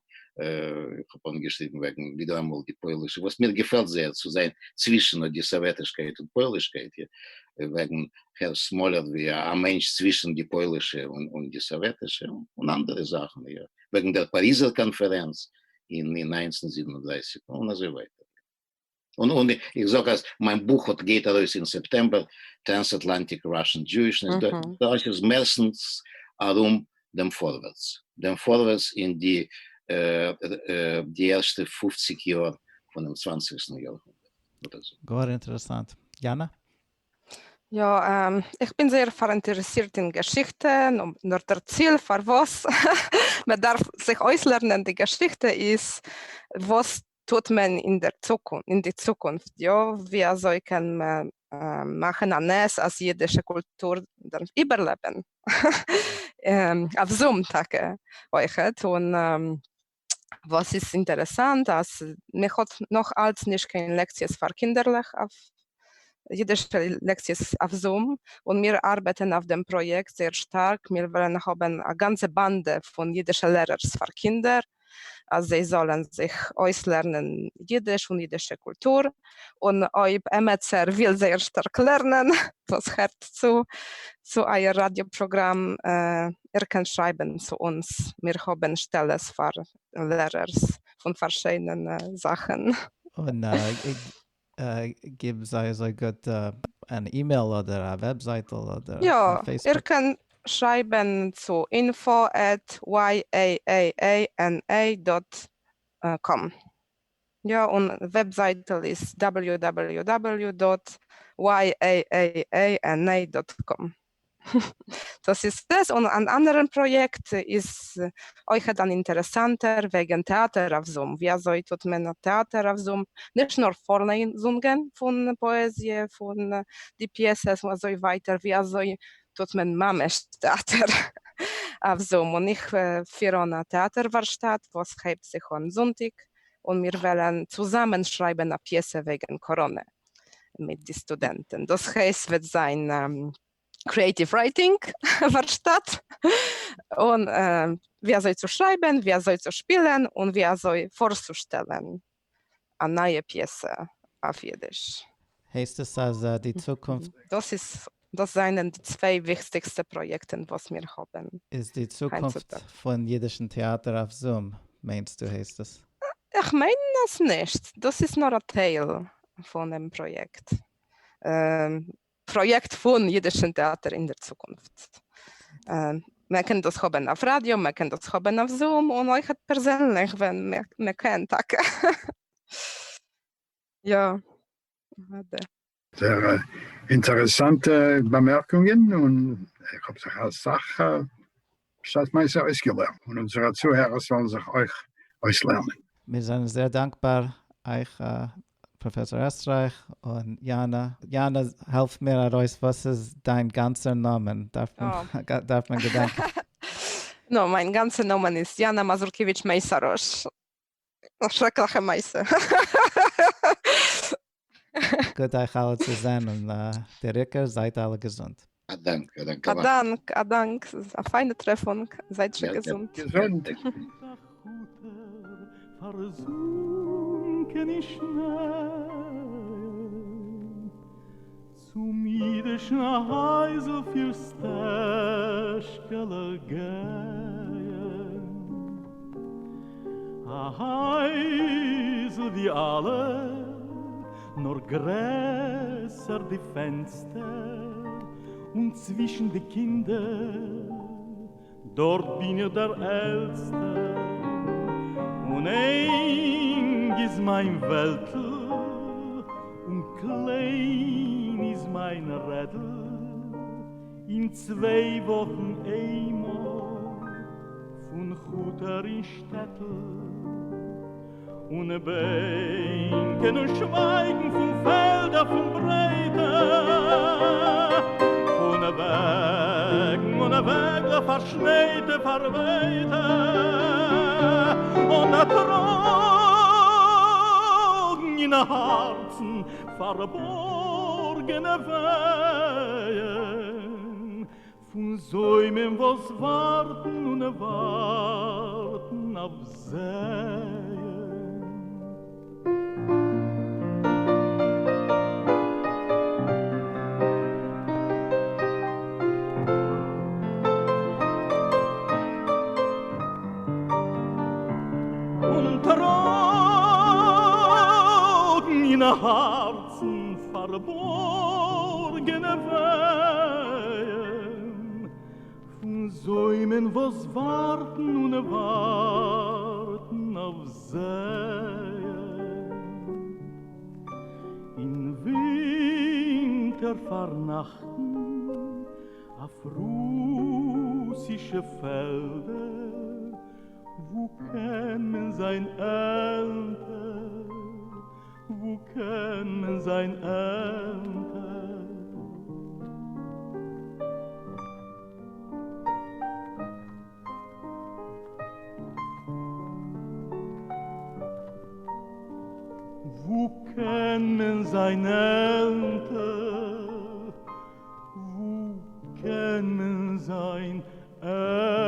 F: איך האב אנגעשריבן וועגן ווידעראמאל די פוילישע, וואס מיר געפעלט זייער צו זיין צווישן אט די סאוועטישקייט און פוילישקייט, וועגן הערש סמאלער ווי א מענטש צווישן די פוילישע און די סאוועטישע, און אנדערע זאכן, וועגן דער פאריזער קאנפערענץ אין 1937 און אזוי ווייטער. און און איך זאג אז מיין בוך האט גייט ארויס אין סעפטעמבער, Transatlantic Russian Jewishness, דאס איז מערסטנס ארום דעם פארווערטס, דעם פארווערטס אין די די ערשטע 50 יאר פונעם צוואנציגסטן יארהונדערט.
A: גאר אינטערעסאנט. יאנא?
K: יא, איך בין זייער פאראינטערעסירט אין געשיכטע, נאר דער ציל פארוואס מען דארף זיך אויסלערנען די געשיכטע איז וואס טוט מען אין דער צוקונפט, אין די צוקונפט, יא, ווי אזוי קען מען מאכן א נס אז אידישע קולטור דארף איבערלעבן, אויף זום טאקע אויכעט, און וואס איז אינטערעסאנט אז מען האט נאך אלץ נישט קיין לעקציעס פאר קינדערלעך אויף אידישע לעקציעס אויף זום, און מיר ארבעטן אויף דעם פראיעקט זייער שטארק, מיר וועלן האבן א גאנצע באנדע פון אידישע לערערס פאר קינדער, אז זיי זאלן זיך אויסלערנען אידיש און אידישע קולטור, און אויב עמעצער וויל זייער שטארק לערנען, וואס הערט צו צו אייער ראדיא פראגראם, איר קענט שרייבן צו אונז, מיר האבן שטעלעס פאר לערערס פון פארשידענע זאכן.
A: און גיב זיי אזוי גוט אן אימעיל אדער א וועבזייטל אדער
K: יא,
A: פייסבוק.
K: איר קענט שרייבן צו info at yaana dot com. יא, און וועבזייטל איז www dot yaana dot com. דאס איז דאס, און אן אנדערן פראיעקט איז אויכעט אן אינטערעסאנטער וועגן טעאטער אויף זום, ווי אזוי טוט מען א טעאטער אויף זום, נישט נאר פארלעזונגען פון פאעזיע, פון די פיעסעס און אזוי ווייטער, ווי אזוי טוט מען ממש טעאטער אויף זום, און איך פיר אן א טעאטער ווארשטאט וואס הייבט זיך אן זונטאג, און מיר וועלן צוזאמען שרייבן א פיעסע וועגן קאראנע מיט די סטודענטן, דאס הייסט וועט זיין creative writing ווארשטאט, און ווי אזוי צו שרייבן, ווי אזוי צו שפילן, און ווי אזוי פארצושטעלן א נייע פיעסע אויף אידיש.
A: הייסט עס אז די צוקונפט.
K: דאס איז, דאס זענען די צוויי וויכטיגסטע פראיעקטן וואס מיר האבן.
A: איז די צוקונפט פון אידישן טעאטער אויף זום, מיינסטו הייסט עס?
K: איך מיין אז נישט, דאס איז נאר א טייל פונעם פראיעקט. פראיעקט פון אידישן טעאטער אין דער צוקונפט. מען קען דאס האבן אויף ראדיא, מען קען דאס האבן אויף זום, און אויכעט פערזענליך ווען מען קען טאקע. יא.
E: זייער אינטערעסאנטע באמערקונגען, און איך האב זיך אסאך בשעת מעשה אויסגעלערנט, און אונזערע צוהערער זאלן זיך אויך אויסלערנען.
A: מיר זענען זייער דאנקבאר אייך פראפעסאר עסטרייך און יאנא. יאנא העלף מיר ארויס וואס איז דיין גאנצער נאמען? דארף מען געדענקען.
K: נו, מיין גאנצע נאמען איז יאנא מאזורקיוויטש מייסאראש. א שרעקליכע מעשה.
A: גוט אייך אלע צו זען און דער עיקר זייט אלע געזונט.
F: א דאנק, א דאנק.
K: א דאנק, א דאנק, ס'איז א פיינע טרעפונג, זייט שוין געזונט.
E: געזונט.
J: פארזונקען אין שנייען צום אידישן הייזל פיר סטעזשקעלעך גייען, א הייזל ווי אלע, נאר גרעסער די פענסטער, און צווישן די קינדער דארט בין איך דער עלטסטער, און ענג איז מיין וועלטל, און קליין איז מיין רעדל. אין צוויי וואכן איינמאל פון כוטאר אין שטעטל און בענקען און שווייגן פון פעלדער פון ברייטע פון וועגן און וועגלעך פארשנייטע פארווייטע און טראגן אין הארצן פארבארגענע ווייען פון זוימען וואס ווארטן און ווארטן אויף זעען. און טראגן אין הארצן פארבארגענע ווייען פון זוימען וואס ווארטן און ווארטן אויף זעען. אין ווינטער פארנאכטן אויף רוסישע פעלדער וואו קען מען זיין עלנטער, וואו קען מען זיין עלנטער? וואו קען מען זיין עלנטער, וואו קען מען זיין עלנטער?